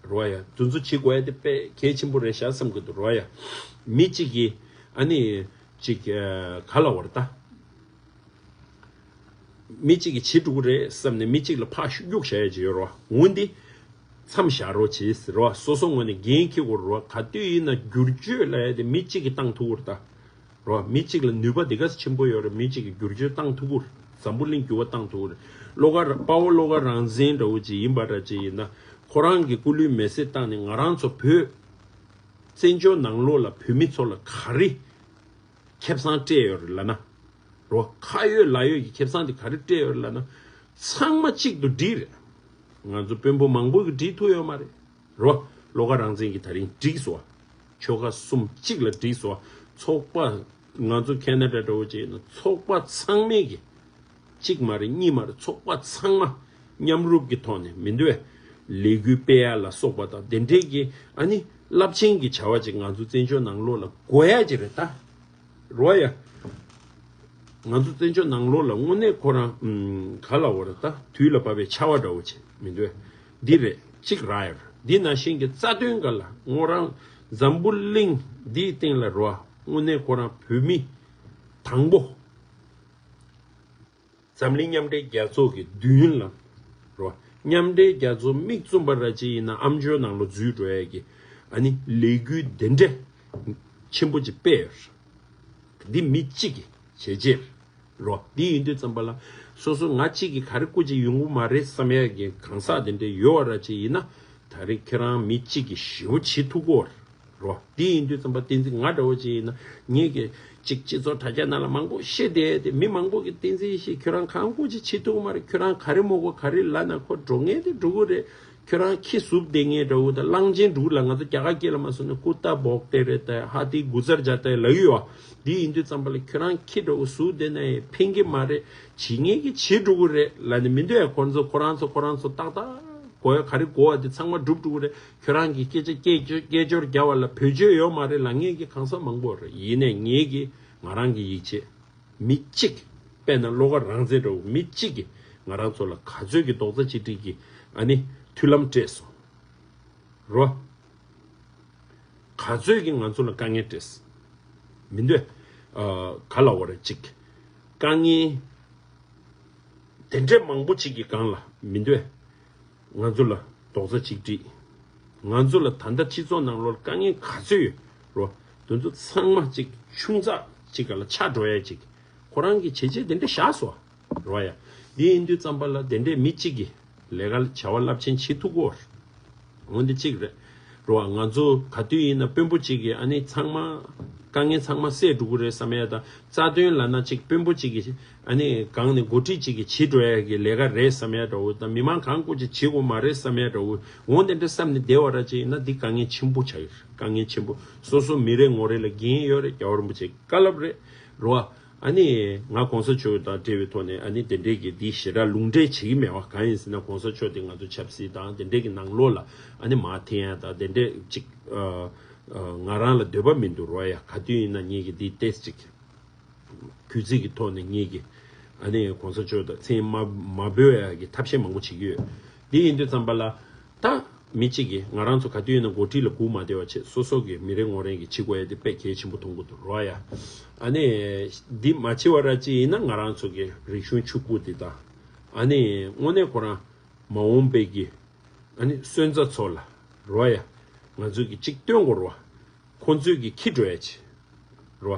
རོ། ཡ་དེ་ཚོ་བྱེད་དགོས་ཡ་དེ་དཔེ་གལ་ཆེན་པོ་རེད་ཤག་བསམ་གྱི་འདུག་རོ། ཡ་མི་གཅིག་གིས་ཨ་ནི་ཅིག་ག་ལ་བར་ད། མི་གཅིག་གིས་བྱེད་འགྲོ་གི་རེད་བསམ་ནས་མི་གཅིག་ལ་ཕར་གཡུག་བཞག་ཡ་ཅིག་ཡོད་རོ། འོན་ཏེ་མཚམས་བཞག་རོགས་བྱེད་ཟེར་རོ། སོ་སོ་ངོས་ནས་འགན་འཁྱེར་དགོས་རོ། ག་དུས་ཡིན་ན་བསྒྱུར་བཅོས་ལབ་ཡ་དེ་མི་གཅིག་གིས་བཏང་ཐུབ་ཀྱི་རེད་ད། རོ། མི་གཅིག་ལ་ནུས་པ་དེ་ག་ཚོད་ཆེན་པོ་ཡོད་རེད། མི་གཅིག་གིས་བསྒྱུར་བཅོས་བཏང་ཐུབ་ཀྱི་རེད། འཛམ་བུ་གླིང་འགྱུར་བ་བཏང་ཐུབ་ཀྱི་རེད། བློ་དགའ་ར་དཔའ་བོ་བློ་དགའ་རང་བཙན་འདྲ་བོ་ཅིག་ཡིན་པ་འདྲ་ཅིག་ཡིན་ན། ཁོ་རང་གི་སྐུ་ལུས་མེ་བསྲེགས་བཏང་ནས་ང་རང་ཚོ་བོད་བཙན་བྱོལ་ནང་ལོགས་ལ་བོད་མི་ཚོ་ལ་ག་རེ་ཁེ་བཟང་སྤྲད་ཡོད་རེད་ལབ་ན། རོ། ཁ་ཡོད་ལག་ཡོད་ཀྱི་ཁེ་བཟང་དེ་ག་རེ་སྤྲད་ཡོད་རེད་ལབ་ན། ཚང་མ་གཅིག་ཏུ་སྒྲིལ་རེད། ང་ཚོ་དཔོན་པོ་མང་པོ་གིས་སྒྲིལ་ཐུབ་ཡོད་མ་རེད། རོ། བློ་དགའ་རང་བཙན་གྱིས་ད་རིང་སྒྲིལ་སོང་བ། ཆོལ་ཁ་གསུམ་གཅིག་ལ་སྒྲིལ་སོང་བ། ཚོགས་པ་ང་ཚོ་ཁེ་ན་ཌ་འདྲ་བོ་ཅིག་ཡིན་ན་ཚོགས་པ་ཚང་མས་ཀྱི་གཅིག་མ་རེད་གཉིས་མ་རེད། ཚོགས་པ་ཚང་མ་མཉམ་རུབ་ཀྱི་ཐོག་ནས་མི་འདོད་ལས་འགུལ་སྤེལ་ཡ་ལ་སོགས་པ་དང་དེ་འདྲའི་གི་ཨ་ནི་རླབས་ཆེན་གྱི་བྱ་བ་ཅིག་ང་ཚོ་བཙན་བྱོལ་ནང་ལོགས་ལ་དགོས་ཡ་ཅིག་རེད་ད། རོ། ཡ། ང་ཚོ་བཙན་བྱོལ་ནང་ལོགས་ལ་དངོས་གནས་ཁོ་རང་ཨུམ་ག་ལ་བོར་ད་དུས་ལ་བབ་པའི་ཆར་པ་འདྲ་བོ་ཅིག་མི་འདོད། འདི་རེད་གཅིག་ར་ཡར། འདི་ནང་བཞིན་གྱི་རྩ་དོན་ག་ལ་ངོ་རང་འཛམ་བུ་གླིང་འདིའི་སྟེང་ལ་རོ། དངོས་གནས་ཁོ་རང་བོད་མི་དང་པོ། འཛམ་གླིང་མཉམ་འབྲེལ་རྒྱལ་ཚོགས་ཀྱི་མདུན་ལམ་རོ། མཉམ་འབྲེལ་རྒྱལ་ཚོགས་མིག་བཙུམ་པ་ར་ཅིག་ཡིན་ན་ཨ་མཆོག་ནང་ལོགས་འཛུལ་འགྲོ་ཡས་ཀྱི་ཨ་ནི་ལས་འགུལ་འདི་འདྲ་ཆེན་པོ་ཅིག་སྤེལ་ཡོད་རེད། འདི་མི་གཅིག་གི་བྱས་རྗེས་རོ། འདི་ཡིན་དུས་ཙམ་པ་ལ་སོ་སོ་ང་གཅིག་གིས་ག་རེ་བསྐུར་ཅིག་ཡོང་གི་མ་རེད་བསམ་ཡས་ཀྱི་གང་ཟག་དེ་འདྲ་ཡོད་པ་ར་ཅིག་ཡིན་ན། ད་རེས་ཁྱེད་རང་མི་གཅིག་གིས་ཞེ་པོ་བྱེད་ཐུབ་ཀྱི་ཡོད་རེད་རོ། འདི་ཡིན་དུས་ཙམ་པ་བསྟན་འཛིན་ང་འདྲ་བོ་ཅིག་ཡིན་ན་ངེད་ཀྱིས་ཅིག་སྤྱི་ཚོགས་དྲ་རྒྱ་ནང་ལ་མང་པོ་བཤད་བསྡད་དེ། མི་མང་པོ་གིས་བསྟན་འཛིན་ཡེ་ཤེས་ཁྱོད་རང་གང་བསྐུར་ཅིག་བྱེད་ཐུབ་ཀྱི་མ་རེད། ཁྱོད་རང་ག་རེ་མོ་གོ་ག་རེ་ལབ་ན་ཁོ་འགྲོ་ངེས་དེ་འགྲོ་གི་རེད། ཁྱོད་རང་ཁྱི་ཟུག་བསྡད་ངེས་འདྲ་བོ་དང་གླང་ཆེན་འདྲ་བོ་ལ་ང་ཚོ་རྒྱ་གར་སྐད་ལ་མ་སོང་ན་ཀུ་ཏ་བོག་ཏེ་རེད་ད་ཧ་ཏི་གུ་ཛར་ཇ་ཏ་ལབ་ཡོད་བ། འདི་ཡིན་དུས་ཙམ་པ་ལ་ཁྱོད་རང་ཁྱི་འདྲ་བོ་ཟུག་བསྡད་ན་ཡང་ཕན་གི་མ་རེད། བྱེད་ངེས་ཀྱི་བྱེད་འགྲོ་གི་རེད་ལབ་ནས་མི་འདོད་ཡ། ཁོ་ཚོ་ཁོ་རང་ཚོ་ཁོ་རང་ཚོ་ཏག་ཏག་གོ་ཡ་ག་རེ་གོ་བ་དེ་ཚང་མ་སྒྲུབ་འགྲོ་གི་རེད། ཁྱོད་རང་གི་སྐད་ཆ་སྐད་ཅོར་སྐད་ཅོར་རྒྱབ་པ་ལ་བེད་སྤྱོད་ཡོད་མ་རེད་ལབ་ངེས་ཀྱི་གང་ཟག་མང་པོ་རེད། ཡིན་ནའི་ངེད་ཀྱིས་ང་རང་གི་ཡིད་ཆེས་མི་གཅིག་དཔེར་ན་བློ་དགའ་རང་བཙན་འདྲ་བོ་མི་གཅིག་གིས་ང་རང་ཚོ་ལ་ག་ཚོད་ཀྱི་རྡོག་རྩ་གཅིག་སྒྲིལ་གྱི་ཨ་ནི་མཐུན་ལམ་སྤྲད་སོང་རོ། ག་ཚོད་ཀྱིས་ང་ཚོ་ལ་དཀའ་ངལ་སྤྲད་སོང་། མི་འདོད། ཨ་ག་ལ་བ་རེ་གཅིག་དཀའ་ངལ་དེ་འདྲའི་མང་པོ་ཅིག་གི་སྒང་ལ་མི་འདོད། ང་ཚོ་ལ་རྡོག་རྩ་གཅིག་སྒྲིལ། ང་ཚོ་ལ་ད་ལྟ་སྤྱི་ཚོགས་ནང་ལོགས་དཀའ་ངལ་ག་ཚོད་ཡོད་རོ། དེ་ཚོ་ཚང་མ་ཅིག་ཆུང་ཙག་ཅིག་ག་ལ་ཆགས་འགྲོ་ཡ་ཅིག་ཁོ་རང་གི་བྱས་རྗེས་དེ་འདྲ་བཞག་སོང་རོ། ཡ་འདི་ཡིན་དུས་ཙམ་པ་ལ་དེ་འདྲའི་མི་གཅིག་གིས་ལས་ཀ་བྱ་བ་རླབས་ཆེན་བྱེད་ཐུབ་ཀྱི་ཡོད་རེད། འོན་ཏེ་གཅིག་རེད། རོ། ང་ཚོ་ག་དུས་ཡིན་ན་དཔོན་པོ་གཅིག་གིས་ཨ་ནི་ཚང་མ་དཀའ་ངལ་ཚང་མ་སེལ་འགྲོ་གི་རེད་བསམ་ཡ་དང་། རྩ་དོན་ལབ་ན་གཅིག་དཔོན་པོ་གཅིག་གིས་ཨ་ནི་སྒང་ནས་འགོ་ཁྲིད་གཅིག་གིས་བྱེད་འགྲོ་ཡ་གི་ལས་ཀ་རེད་བསམ་ཡ་འདྲ་བོ་དང་། མི་མང་གང་བསྐུར་གཅིག་བྱེད་དགོས་མ་རེད་བསམ་ཡ་འདྲ་བོ། འོན་ཏེ་འདྲ་བསམ་ནས་བསྡད་པ་ར་ཅིག་ཡིན་ན་འདི་དཀའ་ངལ་ཆེན་པོ་ཆགས་ཀྱི་རེད། དཀའ་ངལ་ཆེན་པོ། སོ་སོ་མི་རེ་ངོ་རེ་ལ་འགན་ཡོད་རེད། རྒྱལ་བ་རིན་པོ་ཆེ་བཀའ་སློབ་རེད། རོ། ཨ་ནི་ང་གོང་ས་མཆོག་དང་འབྲེལ་བའི་ཐོག་ནས་ཨ་ནི་དེ་འདྲས་ཀྱི་འདི་ཞེ་དྲག་ལུང་འདྲེན་བྱེད་ཀྱི་མེད་པ། གང་ཡིན་ཟེར་ན་གོང་ས་མཆོག་དེ་ང་ཚོ་ཆབ་སྲིད་དང་དེ་འདྲས་ཀྱི་ནང་ལོགས་ལ་ཨ་ནི་མར་འཐེན་ཡ་དང་དེ་འདྲས་ཅིག་ཨ་ཨ་ང་རང་ལ་འདོད་པ་མི་འདུག་རོ། ཡ་ག་དུས་ཡིན་ན་ངེད་ཀྱི་འདི་ཏོག་ཙམ་ཅིག་གུས་བརྩི་གི་ཐོག་ནས་ངེད་ཀྱི་ཨ་ནི་གོང་ས་མཆོག་དང་མཚན་མ་མ་འབོད་ཡ་གི་ཐབས་ཤེས་མང་པོ་བྱེད་ཀྱི་ཡོད། འདི་ཡིན་དུས་ཙམ་པ་ལ་ད་མི་གཅིག་གིས་ང་རང་ཚོ་ག་དུས་ཡིན་ན་འགོ་ཁྲིད་ལ་སྒུག་མ་བསྡད་པ་བྱས་སོ་སོ་གི་མི་རེ་ངོ་རེ་གིས་བྱེད་དགོས་ཡ་དེ་དཔེ་གལ་ཆེན་པོ་མཐོང་གི་འདུག་རོ། ཡ་ཨ་ནི་འདི་མ་བྱེད་པ་ར་ཅིག་ཡིན་ན་ང་རང་ཚོ་གི་རིག་གཞུང་ཆུ་བོ་འདི་དང་ཨ་ནི་དངོས་གནས་ཁོ་རང་མ་འོངས་པའི་གི་ཨ་ནི་སོན་རྩ་ཚོ་ལ་རོ། ཡ་ང་ཚོ་གི་གཅིག་སྟོན་དགོས་རོ། ཁོང་ཚོས་ཀྱི་ཁྱི་འགྲོ་ཡ་ཆེ། རོ།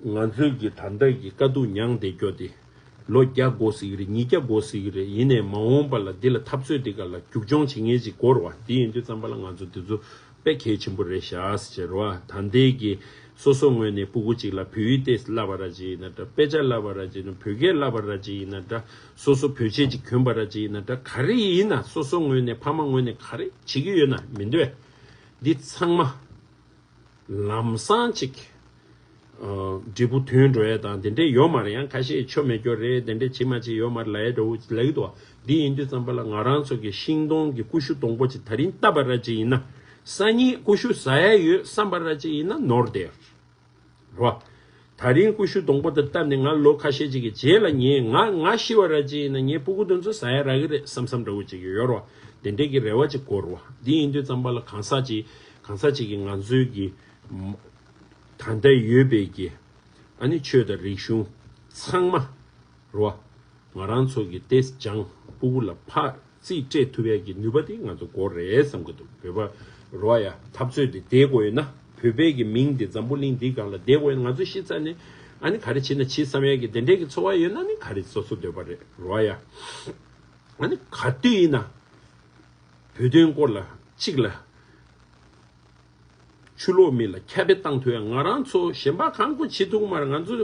ང་ཚོས་ཀྱི་ད་ལྟ་གི་དཀའ་སྡུག་མྱངས་བསྡད་རྒྱུ་དེ། ལོ་བརྒྱ་འགོར་སྲིད་ཀྱི་རེད། ཉིས་བརྒྱ་འགོར་སྲིད་ཀྱི་རེད། ཡིན་ནའི་མ་འོངས་པ་ལ་འདི་ལ་འཐབ་རྩོད་འདི་ག་ལ་རྒྱུག་མཆོང་བྱེད་མཁན་ཅིག་འགོར་བ། དེ་ཡིན་དུས་ཙམ་པ་ལ་ང་ཚོ་འདི་ཚོ་དཔེ་གལ་ཆེན་པོ་རེད་ཤག་ཟེར་བྱས་རོ། ད་ལྟའི་གི་ སོ་སོ་ངོས་ནས་སྤུ་གུ་གཅིག་ལ་བོད་ཡིག་ཏོག་ཙམ་བསླབ་པ་ར་ཅིག་ཡིན་ན་འདྲ། དཔེ་ཆ་བསླབ་པ་ར་ཅིག་ཡིན་ན། བོད་སྐད་བསླབ་པ་ར་ཅིག་ཡིན་ན་འདྲ། སོ་སོ་བོད་ཆས་ཅིག་གྱོན་པ་ར་ཅིག་ཡིན་ན་འདྲ། ག་རེ་ཡིན་ན་སོ་སོ་ངོས་ནས་ཕ་མ་ངོས་ནས་ག་རེ་བྱེད་ཀྱི་ཡོད་ན་མི་འདོད། འདི་ཚང་མ་ལམ་སང་ཅིག་ཨ། འབྲས་བུ་ཐོན་འགྲོ་ཡ་དང་དེ་འདྲས་ཡོད་མ་རེད། ཡང་ཁ་ཤས་ཆོ་མེད་སྐྱོ་རེད། དེ་འདྲས་བྱེད་མ་བྱེད་ཡོད་མ་རེད་ལབ་ཡ་འདྲ་བོ་ལབ་ཀྱི་འདུག་བ། འདི་ཡིན་དུས་ཙམ་པ་ལ་ང་རང་ཚོ་གི་ཤིང་སྡོང་གི་ཀུ་ཤུ་སྡོང་པོ་ཅིག་ད་རིང་བཏབ་པ་ར་ཅིག་ཡིན་ན། སང་ཉིན་ཀུ་ཤུ་ཟ་ཡ་ཡོད་བསམ་པ་ར་ཅིག་ཡིན་ན་ནོར་བསྡད་རེད་བ། ད་རིང་ཀུ་ཤུ་སྡོང་པོ་དེ་བཏབ་ནས་ང་ལོ་ཁ་ཤས་ཅིག་གི་རྗེས་ལ་ངས་ང་ང་ཤི་བ་ར་ཅིག་ཡིན་ན་ངའི་སྤུ་གུ་དེ་ཚོ་ཟ་ཡ་རག་གི་རེད་བསམ་བསམ་འདྲ་བོ་ཅིག་ཡོད་རེད་བ། དེ་འདྲས་ཀྱི་རེ་བ་ཅིག་དགོས་རེད་བ། འདི་ཡིན་དུས་ཙམ་པ་ལ་གང་ཟག་ཅིག་གང་ཟག་ཅིག་གིས་ང་ཚོའི་གི་ད་ལྟ་ཡོད་པའི་གི་ཨ་ནི་ཆོས་དང་རིག་གཞུང་ཚང་མ་རེད་བ། ང་རང་ཚོ་གི་ཏེས་སྦྱང་སྤུ་གུ་ལ་ཕར་རྩིས་སྤྲད་ཐུབ་ཡ་གི་ནུས་པ་དེ་ང་ཚོ་དགོས་རེད་བསམ་གི་འདུག་བོད་པ་རེད་བ་ཡ། འཐབ་རྩོད་དེ་བསྡད་དགོས་ཡོད་ན། བོད་པའི་གི་མིང་དེ་འཛམ་བུ་གླིང་འདིའི་སྒང་ལ་བསྡད་དགོས་ཡོད་ན། ང་ཚོ་ཤི་ཚར་ནས་ཨ་ནི་ག་རེ་བྱེད་ན་བྱེད་བསམ་ཡ་གི་དེ་འདྲས་ཀྱི་ཚོར་བ་ཡོད་ན་ནི་ག་རེ་སོ་སོ་འདོད་པ་རེད་རེད་བ་ཡ། ཨ་ནི་ག་དུས་ཡིན་ན་བོད་དོན་སྐོར་ལ་གཅིག་ལ་ཆུ་ལོག་མི་ལ་ཁྱབ་སྤེལ་བཏང་ཐུབ་ཡ། ང་རང་ཚོ་གཞན་པ་གང་གོ་བྱེད་ཐུབ་ཀྱི་མ་རེད། ང་ཚོ་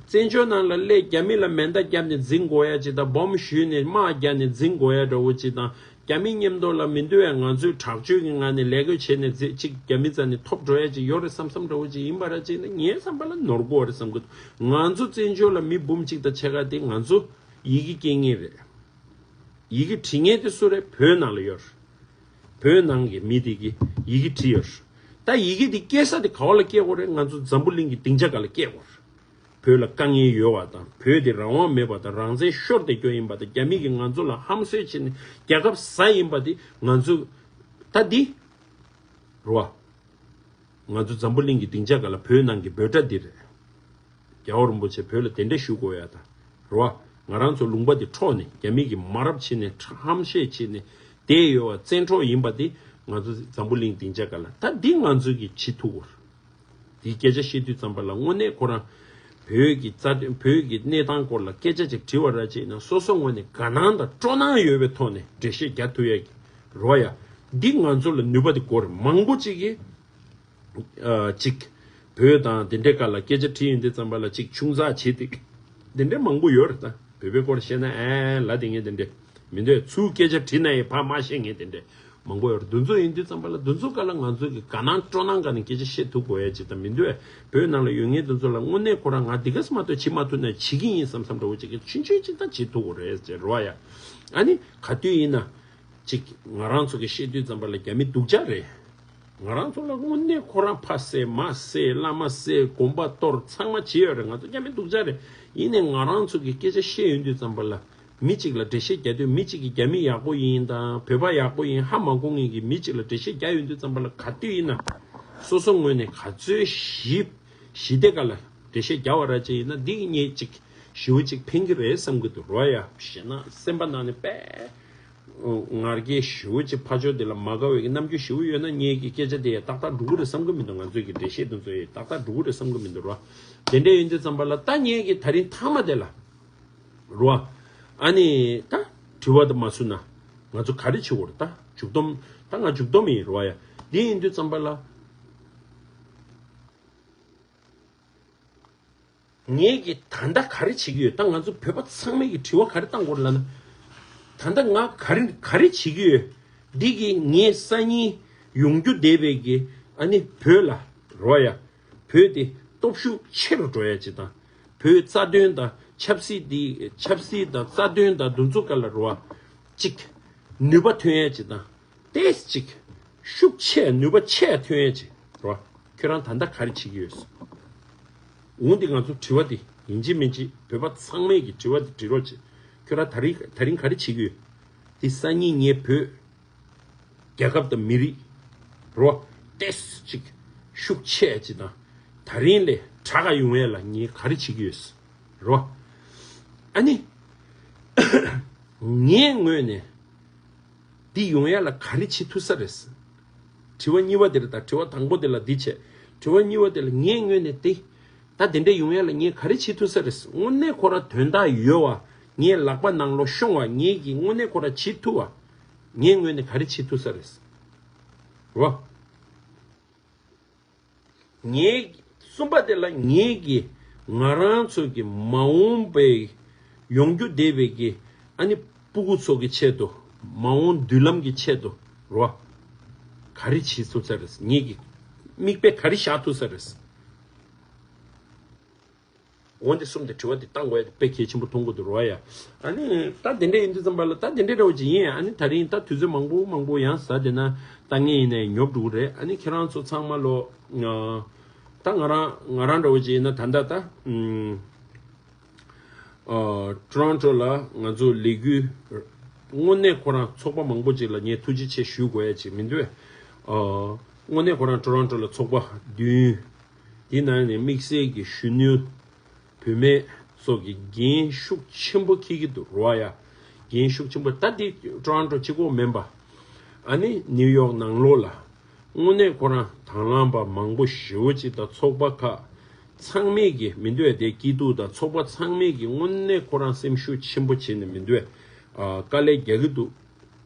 བཙན་བྱོལ་ནང་ལ་སླེབས། རྒྱ་མི་ལ་མེ་མདའ་བརྒྱབ་ནས་འཛིང་དགོས་ཡ་ཅིག་དང་། སྦོམ་གཞུས་ནས་དམག་རྒྱག་ནས་འཛིང་དགོས་ཡ་འདྲ་བོ་ཅིག་དང་། རྒྱ་མི་མཉམ་དུ་ལ་མི་འདུག་ཡ། ང་ཚོས་དྲག་སྤྱོད་ཀྱི་ངང་ནས་ལས་ཀ་བྱས་ནས་ཅིག་རྒྱ་མི་རྩ་ནས་ཐོབ་འགྲོ་ཡ་ཅིག་ཡོད་རེད་བསམ་བསམ་འདྲ་བོ་ཅིག་ཡིན་པ་ར་ཅིག་ན་ངའི་བསམ་པ་ལ་ནོར་གོ་རེད་བསམ་གི་འདུག་ང་ཚོ་བཙན་བྱོལ་ལ་མི་འབུམ་གཅིག་དང་ཕྱེད་ཀ་དེ་ང་ཚོ་ཡི་གེ་སྐྱེལ་མཁན་རེད། ཡི་གེ་བྲིས་མཁན་དེ་སུ་རེད། བོད་ནང་ལ་ཡོད་རེད། བོད་ནང་གི་མི་དེ་གིས་ཡི་གེ་བྲིས་ཡོད་རེད། ད་ཡི་གེ་དེ་སྐྱེལ་ས་དེ་ག་བ་ལ་སྐྱེལ་དགོས་རེད། ང་ཚོ་འཛམ་བུ་གླིང་གི་སྡིངས་ཆ་སྒང་ལ་སྐྱེལ་དགོས་རེད། བོད་ལ་དཀའ་ངལ་ཡོད་པ་དང་། བོད་དེ་རང་དབང་མེད་པ་དང་། རང་བཙན་ཤོར་བསྡད་རྒྱུ་ཡིན་པ་དང་། རྒྱ་མི་གིས་ང་ཚོ་ལ་ཧམ་བཟོས་བྱས་ནས་རྒྱལ་ཁབ་ཟ་ཡིན་པ་དེ་ང་ཚོ་ད་འདི་རེད་བ། ང་ཚོ་འཛམ་བུ་གླིང་གི་སྡིངས་ཆ་སྒང་ལ་བོད་ནང་གི་འབོད་སྒྲ་འདི་རེད། རྒྱལ་བ་རིན་པོ་ཆེ་བོད་ལ་གདན་འདྲེན་ཞུ་དགོས་ཡ་ད་རེད་བ། ང་རང་ཚོ་ལུང་པ་འདི་འཕྲོག་ནས་རྒྱ་མི་གིས་མ་རབས་བྱས་ནས་ཧམ་བཤད་བྱས་ནས་བསྡད་ཡོད་པ། བཙན་འཕྲོག་ཡིན་པ་འདི་ང་ཚོ་འཛམ་བུ་གླིང་སྡིངས་ཆ་སྒང་ལ་ད་འདི་ང་ཚོ་གིས་བྱེད་ཐུབ་དགོས་རེད། འདིའི་སྐད་ཆ་བཤད་དུས་ཙམ་པ་ལ་དངོས་གནས་ཁོ་རང་བོད་ཀྱི་རྩ་དོན། བོད་ཀྱི་གནས་སྟངས་སྐོར་ལ་སྐད་ཆ་ཅིག་དྲི་བ་ར་ཅིག་ཡིན་ན་སོ་སོ་ངོས་ནས་དགའ་སྣང་དང་སྤྲོ་སྣང་ཡོད་པའི་ཐོག་ནས་འགྲེལ་བཤད་རྒྱག་ཐུབ་ཡ་གི་རེད་བ་ཡ། འདི་ང་ཚོ་ལ་ནུས་པ་འདི་དགོས་རེད། མང་པོ་ཅིག་གིས་ཨ་ཅིག་བོད་དང་དེ་འདྲའི་སྒང་ལ་སྐད་ཆ་དྲིས་ཡོང་དུས་ཙམ་པ་ལ་ཅིག་ཆུང་ཙག་བྱེད་དེ། དེ་འདྲའི་མང་པོ་ཡོད་རེད་ད། བོད་པའི་སྐོར་བཤད་ན་ཨེ་ལབ་དེ་ངས་དེ་འདྲའི་མི་འདོད། ཚུར་སྐད་ཆ་དྲིས་ན་ཡང་ཕར་མ་བཤད་མཁན་དེ་འདྲའི་མང་པོ་ཡོད་རེད། འདི་ཚོ་ཡིན་དུས་ཙམ་པ་ལ་འདི་ཚོ་སྒང་ལ་ང་ཚོ་གི་དགའ་སྣང་སྤྲོ་སྣང་སྒང་ནས་སྐད་ཆ་བཤད་ཐུབ་དགོས་ཡ་ཅིག་ད་མི་འདོད། བོད་ནང་ལ་ཡོད་མཁན་འདི་ཚོ་ལ་དངོས་གནས་ཁོ་རང་ང་འདི་ག་ཙམ་མ་གཏོགས་བྱེད་མ་ཐུབ་ན་བྱེད་ཀྱི་ཡིན་བསམ་བསམ་འདྲ་བོ་ཅིག་གི་ཆུང་ཆུང་ཅིག་ད་བྱེད་ཐུབ་དགོས་རེད་ཅེས་རེད་བ་ཡ། ཨ་ནི་ག་དུས་ཡིན་ན། ཅིག་ང་རང་ཚོ་གི་བཤད་དུས་ཙམ་པ་ལ་རྒྱ་མི་སྡུག་ཅག་རེད། ང་རང་ཚོ་ལ་དངོས་གནས་ཁོ་རང་ཕ་བསད་མ་བསད་བླ་མ་བསད་དགོན་པ་གཏོར་ཚང་མ་བྱས་ཡོད་རེད། ང་ཚོ་རྒྱ་མི་སྡུག་ཅག་རེད། ཡིན་ནའི་ང་རང་ཚོ་གི་སྐད་ཆ་བཤད་ཡོང་དུས་ཙམ་པ་ལ་མི་གཅིག་ལ་འགྲེལ་བཤད་རྒྱག་དུས་མི་གཅིག་གིས་རྒྱ་མི་ཡག་པོ་ཡིན་དང་བོད་པ་ཡག་པོ་ཡིན་ཧ་མ་གོ་མཁན་གྱི་མི་གཅིག་ལ་འགྲེལ་བཤད་རྒྱག་ཡོང་དུས་ཙམ་པ་ལ་ག་དུས་ཡིན་ན་སོ་སོ་ངོས་ནས་ག་ཚོད་ཞིབ་ཞི་བདེ་ག་ལ་འགྲེལ་བཤད་རྒྱག་པ་ར་ཅིག་ཡིན་ན་འདི་གི་ངས་ཅིག་ཞེ་པོ་ཅིག་ཕན་གྱི་རེད་བསམ་གྱི་འདུག་རོ་ཡ། བཤད་ན་སེམས་པ་ནང་ནས་དཔེ་ངར་སྐད་ཞེ་པོ་ཅིག་ཕར་ཕྱོགས་དེ་ལ་མ་དགའ་བའི་གི་རྣམ་འགྱུར་ཞེ་པོ་ཡོད་ན་ངས་ཀྱི་སྐད་ཆ་དེ་ཡ་ཏག་ཏག་འགྲོ་གི་རེད་བསམ་གྱི་མི་འདུག་ང་ཚོས་ཀྱི་འགྲེལ་བཤད་དེ་ཚོ་ཡ་ཏག་ཏག་འགྲོ་གི་རེད་བསམ་གྱི་མི་འདུག་རོ། དེ་འདྲ་ཡིན་དུས་ཙམ་པ་ལ་ད་ངས་ཀྱི་ད་རིང་མཐའ་མ་དེ་ལ་རོ། ཨ་ནི་ད་དྲི་བ་དེ་མ་བསུ་ན་ང་ཚོ་ག་རེ་བྱེད་དགོས་རེད། ད་མཇུག་སྡོམ་ད་ང་མཇུག་སྡོམ་ཡིན་རོ་ཡ། འདི་ཡིན་དུས་ཙམ་པ་ལ། ངས་ཀྱི་ད་ལྟ་ག་རེ་བྱེད་ཀྱི་ཡོད། ད་ང་ཚོ་བོད་པ་ཚང་མས་ཀྱི་དྲི་བ་ག་རེ་བཏང་དགོས་ལབ་ན། ད་ལྟ་ང་ག་རེ་ག་རེ་བྱེད་ཀྱི་ཡོད། འདི་གི་ངས་སང་ཉིན་ཡོང་རྒྱུ་བསྡད་པའི་གི་ཨ་ནི་བོད་ལ་རོ་ཡ། བོད་དེ་སྟོབས་ཤུགས་ཆེ་རུ་འགྲོ་ཡ་ཅིག་དང་། བོད་རྩ་དོན་དང་ཆབ་སྲིད་འདི་ཆབ་སྲིད་དང་རྩ་དོན་དང་འདི་ཚོ་སྒང་ལ་རོ་ཡ། ཅིག་ནུས་པ་ཐོན་ཡ་ཅིག་དང་། ཏོག་ཙམ་ཅིག་ཤུགས་ཆེ་ནུས་པ་ཆེ་ཐོན་ཡ་ཅིག་རོ། ཁྱོད་རང་ད་ལྟ་ག་རེ་བྱེད་ཀྱི་ཡོད། འོ་འདི་ང་ཚོ་དྲི་བ་འདི་ཡིན་གཅིག་མིན་གཅིག་བོད་པ་ཚང་མས་ཀྱི་དྲི་བ་འདི་དྲི་རོགས་བྱེད། ཁྱོད་རང་ད་རིང་ད་རིང་ག་རེ་བྱེད་ཀྱི་ཡོད། འདི་སང་ཉིན་ངས་བོད་རྒྱལ་ཁབ་དང་མི་རིགས་རོ། ཏོག་ཙམ་ཅིག་ཤུགས་ཆེ་ཅིག་དང་ད་རིང་ལས་དྲག་ག་ཡོང་ཡ་ལ་ངས་ག་རེ་བྱེད་ཀྱི་ཡོད། རོ། ཨ་ནི། ངའི་ངོས་ནས། འདི་ཡོང་ཡ་ལ་ག་རེ་བྱེད་ཐུབ་ས་རེད། དྲི་བ་གཉིས་པ་དེ་རེད་ད། དྲི་བ་དང་པོ་དེ་ལ་འདི་བྱས། དྲི་བ་གཉིས་པ་དེ་ལ་ངའི་ངོས་ནས་འདི། ད་དེ་འདྲ་ཡོང་ཡ་ལ་ངས་ག་རེ་བྱེད་ཐུབ་ས་རེད། དངོས་གནས་ཁོ་རང་དོན་དག་ཡོད་བ། ངའི་ལག་པ་ནང་ལོགས་ཤོང་བ། ངས་ཀྱི་དངོས་གནས་ཁོ་རང་བྱེད་ཐུབ་བ། ངའི་ངོས་ནས་ག་རེ་བྱེད་ཐུབ་ས་རེད། རོ། ངས་ གསུམ་པ་དེ་ལ་ངེད་ཀྱིས་ང་རང་ཚོ་གི་མ་འོངས་པའི་ཡོང་རྒྱུ་བསྡད་པའི་གི་ཨ་ནི་སྤུ་གུ་ཚོ་གི་ཆེད་དུ། མ་འོངས་མདུན་ལམ་གྱི་ཆེད་དུ་རོ། ག་རེ་བྱེད་ཐུབ་ས་རེད། ངེད་ཀྱི་མིག་དཔེ་ག་རེ་བཞག་ཐུབ་ས་རེད། འོ་འདི་གསུམ་དེ་དྲི་བ་འདི་བཏང་དགོས་ཡ་དེ་དཔེ་གལ་ཆེན་པོ་མཐོང་གི་འདུག་རོ་ཡ། ཨ་ནི་ད་དེ་འདྲ་ཡིན་དུས་ཙམ་པ་ལ་ད་དེ་འདྲ་འདྲ་བོ་ཅིག་ཡིན། ཨ་ནི་ད་རིང་ད་དུས་ཚོད་མང་པོ་མང་པོ་ཡང་ཟ་དེ་ན་ད་ངས་ཡིན་ནའི་ཉོབ་འགྲོ་གི་རེད། ཨ་ནི་ཁྱེད་རང་ཚོ་ཚང་མ་ལོ། ད་ང་རང་ང་རང་འདྲ་བོ་ཅིག་ཡིན་ན་ད་ལྟ་ད། ཨ། ཊོ་རོན་ཊོ་ལ་ང་ཚོ་ལས་འགུལ། དངོས་གནས་ཁོ་རང་ཚོགས་པ་མང་པོ་ཅིག་ལ་ངས་ཐུགས་རྗེ་ཆེ་ཞུ་དགོས་ཡ་ཅིག་མི་འདུག་ཨ། དངོས་གནས་ཁོ་རང་ཊོ་རོན་ཊོ་ལ་ཚོགས་པ་བདུན། དེ་ནང་ནས་དམིགས་བསལ་གྱི་གཞོན་ནུ་བུད་མེད་སོགས་ཀྱི་འགན་ཤུགས་ཆེན་པོ་འཁྱེར་གྱི་འདུག་རོ་ཡ། འགན་ཤུགས་ཆེན་པོ། ད་འདི་ཊོ་རོན་ཊོ་གཅིག་པོ་མིན་པ། ཨ་ནི་ནིའུ་ཡོག་ནང་ལོགས་ལ། དངོས་གནས་ཁོ་རང་དང་བླངས་པ་མང་པོ་ཞེ་པོ་ཅིག་དང་ཚོགས་པ་ཁག་ཚང་མས་ཀྱི་མི་འདུག་ཨེ། དེ་སྐྱིད་སྡུག་དང་ཚོགས་པ་ཚང་མས་ཀྱི་དངོས་གནས་ཁོ་རང་སེམས་ཤུགས་ཆེན་པོ་བྱས་ནས་མི་འདུག་ཨེ། ཨ། དཀའ་ལས་རྒྱག་གི་འདུག་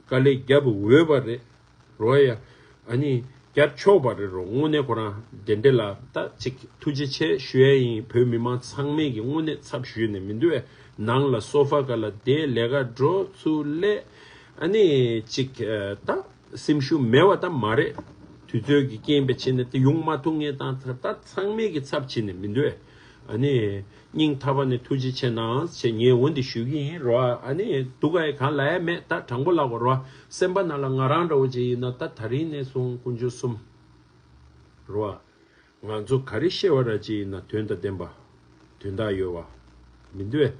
དཀའ་ལས་རྒྱབ་འོས་པ་རེད་རོ་ཡ། ཨ་ནི་རྒྱབ་ཆོག་པ་རེད་རོ། དངོས་གནས་ཁོ་རང་དེ་འདྲ་ལ་ད་ཅིག་ཐུགས་རྗེ་ཆེ་ཞུ་ཡ་ཡིན། བོད་མི་མང་ཚང་མས་ཀྱི་དངོས་གནས་ཚབ་ཞུས་ནས་མི་འདུག་ཨེ། ནང་ལ་སོ་ཕ་ག་ལ་བསྡད། ལས་ཀ་འགྲོ་ཚུར་སླེབས། ཨ་ནི་ཅིག་ཨ། ད། སེམས་ཤུགས་མེད་པ་ད་མ་རེད། དུས་ཚོད་ཀྱི་རྐྱེན་པས་བྱས་ནས་དེ་ཡོང་མ་ཐུབ་ངེས་དང་ད་ལྟ་ཚང་མས་ཀྱི་ཚབ་བྱས་ནས་མི་འདུག་ཨེ། ཨ་ནི་སྙིང་ཐག་པ་ནས་ཐུགས་རྗེ་ཆེ་གནང་ཞེས་ངས་འོ་འདི་ཞུ་གི་ཡིན་རོ། ཨ་ནི་སྡུག་ག་ཡི་གང་ལ་ཡ་མེད། ད་དྲང་པོ་ལབ་དགོས་རོ། སེམས་པ་ནང་ལ་ང་རང་འདྲ་བོ་ཅིག་ཡིན་ན་ད་ད་རིང་ནས་བཟུང་དཀོན་མཆོག་གསུམ་རོ། ང་ཚོ་ག་རེ་བཤད་པ་ར་ཅིག་ཡིན་ན་དོན་དང་ལྡན་པ། དོན་དག་ཡོད་པ། མི་འདུག་ཨེ།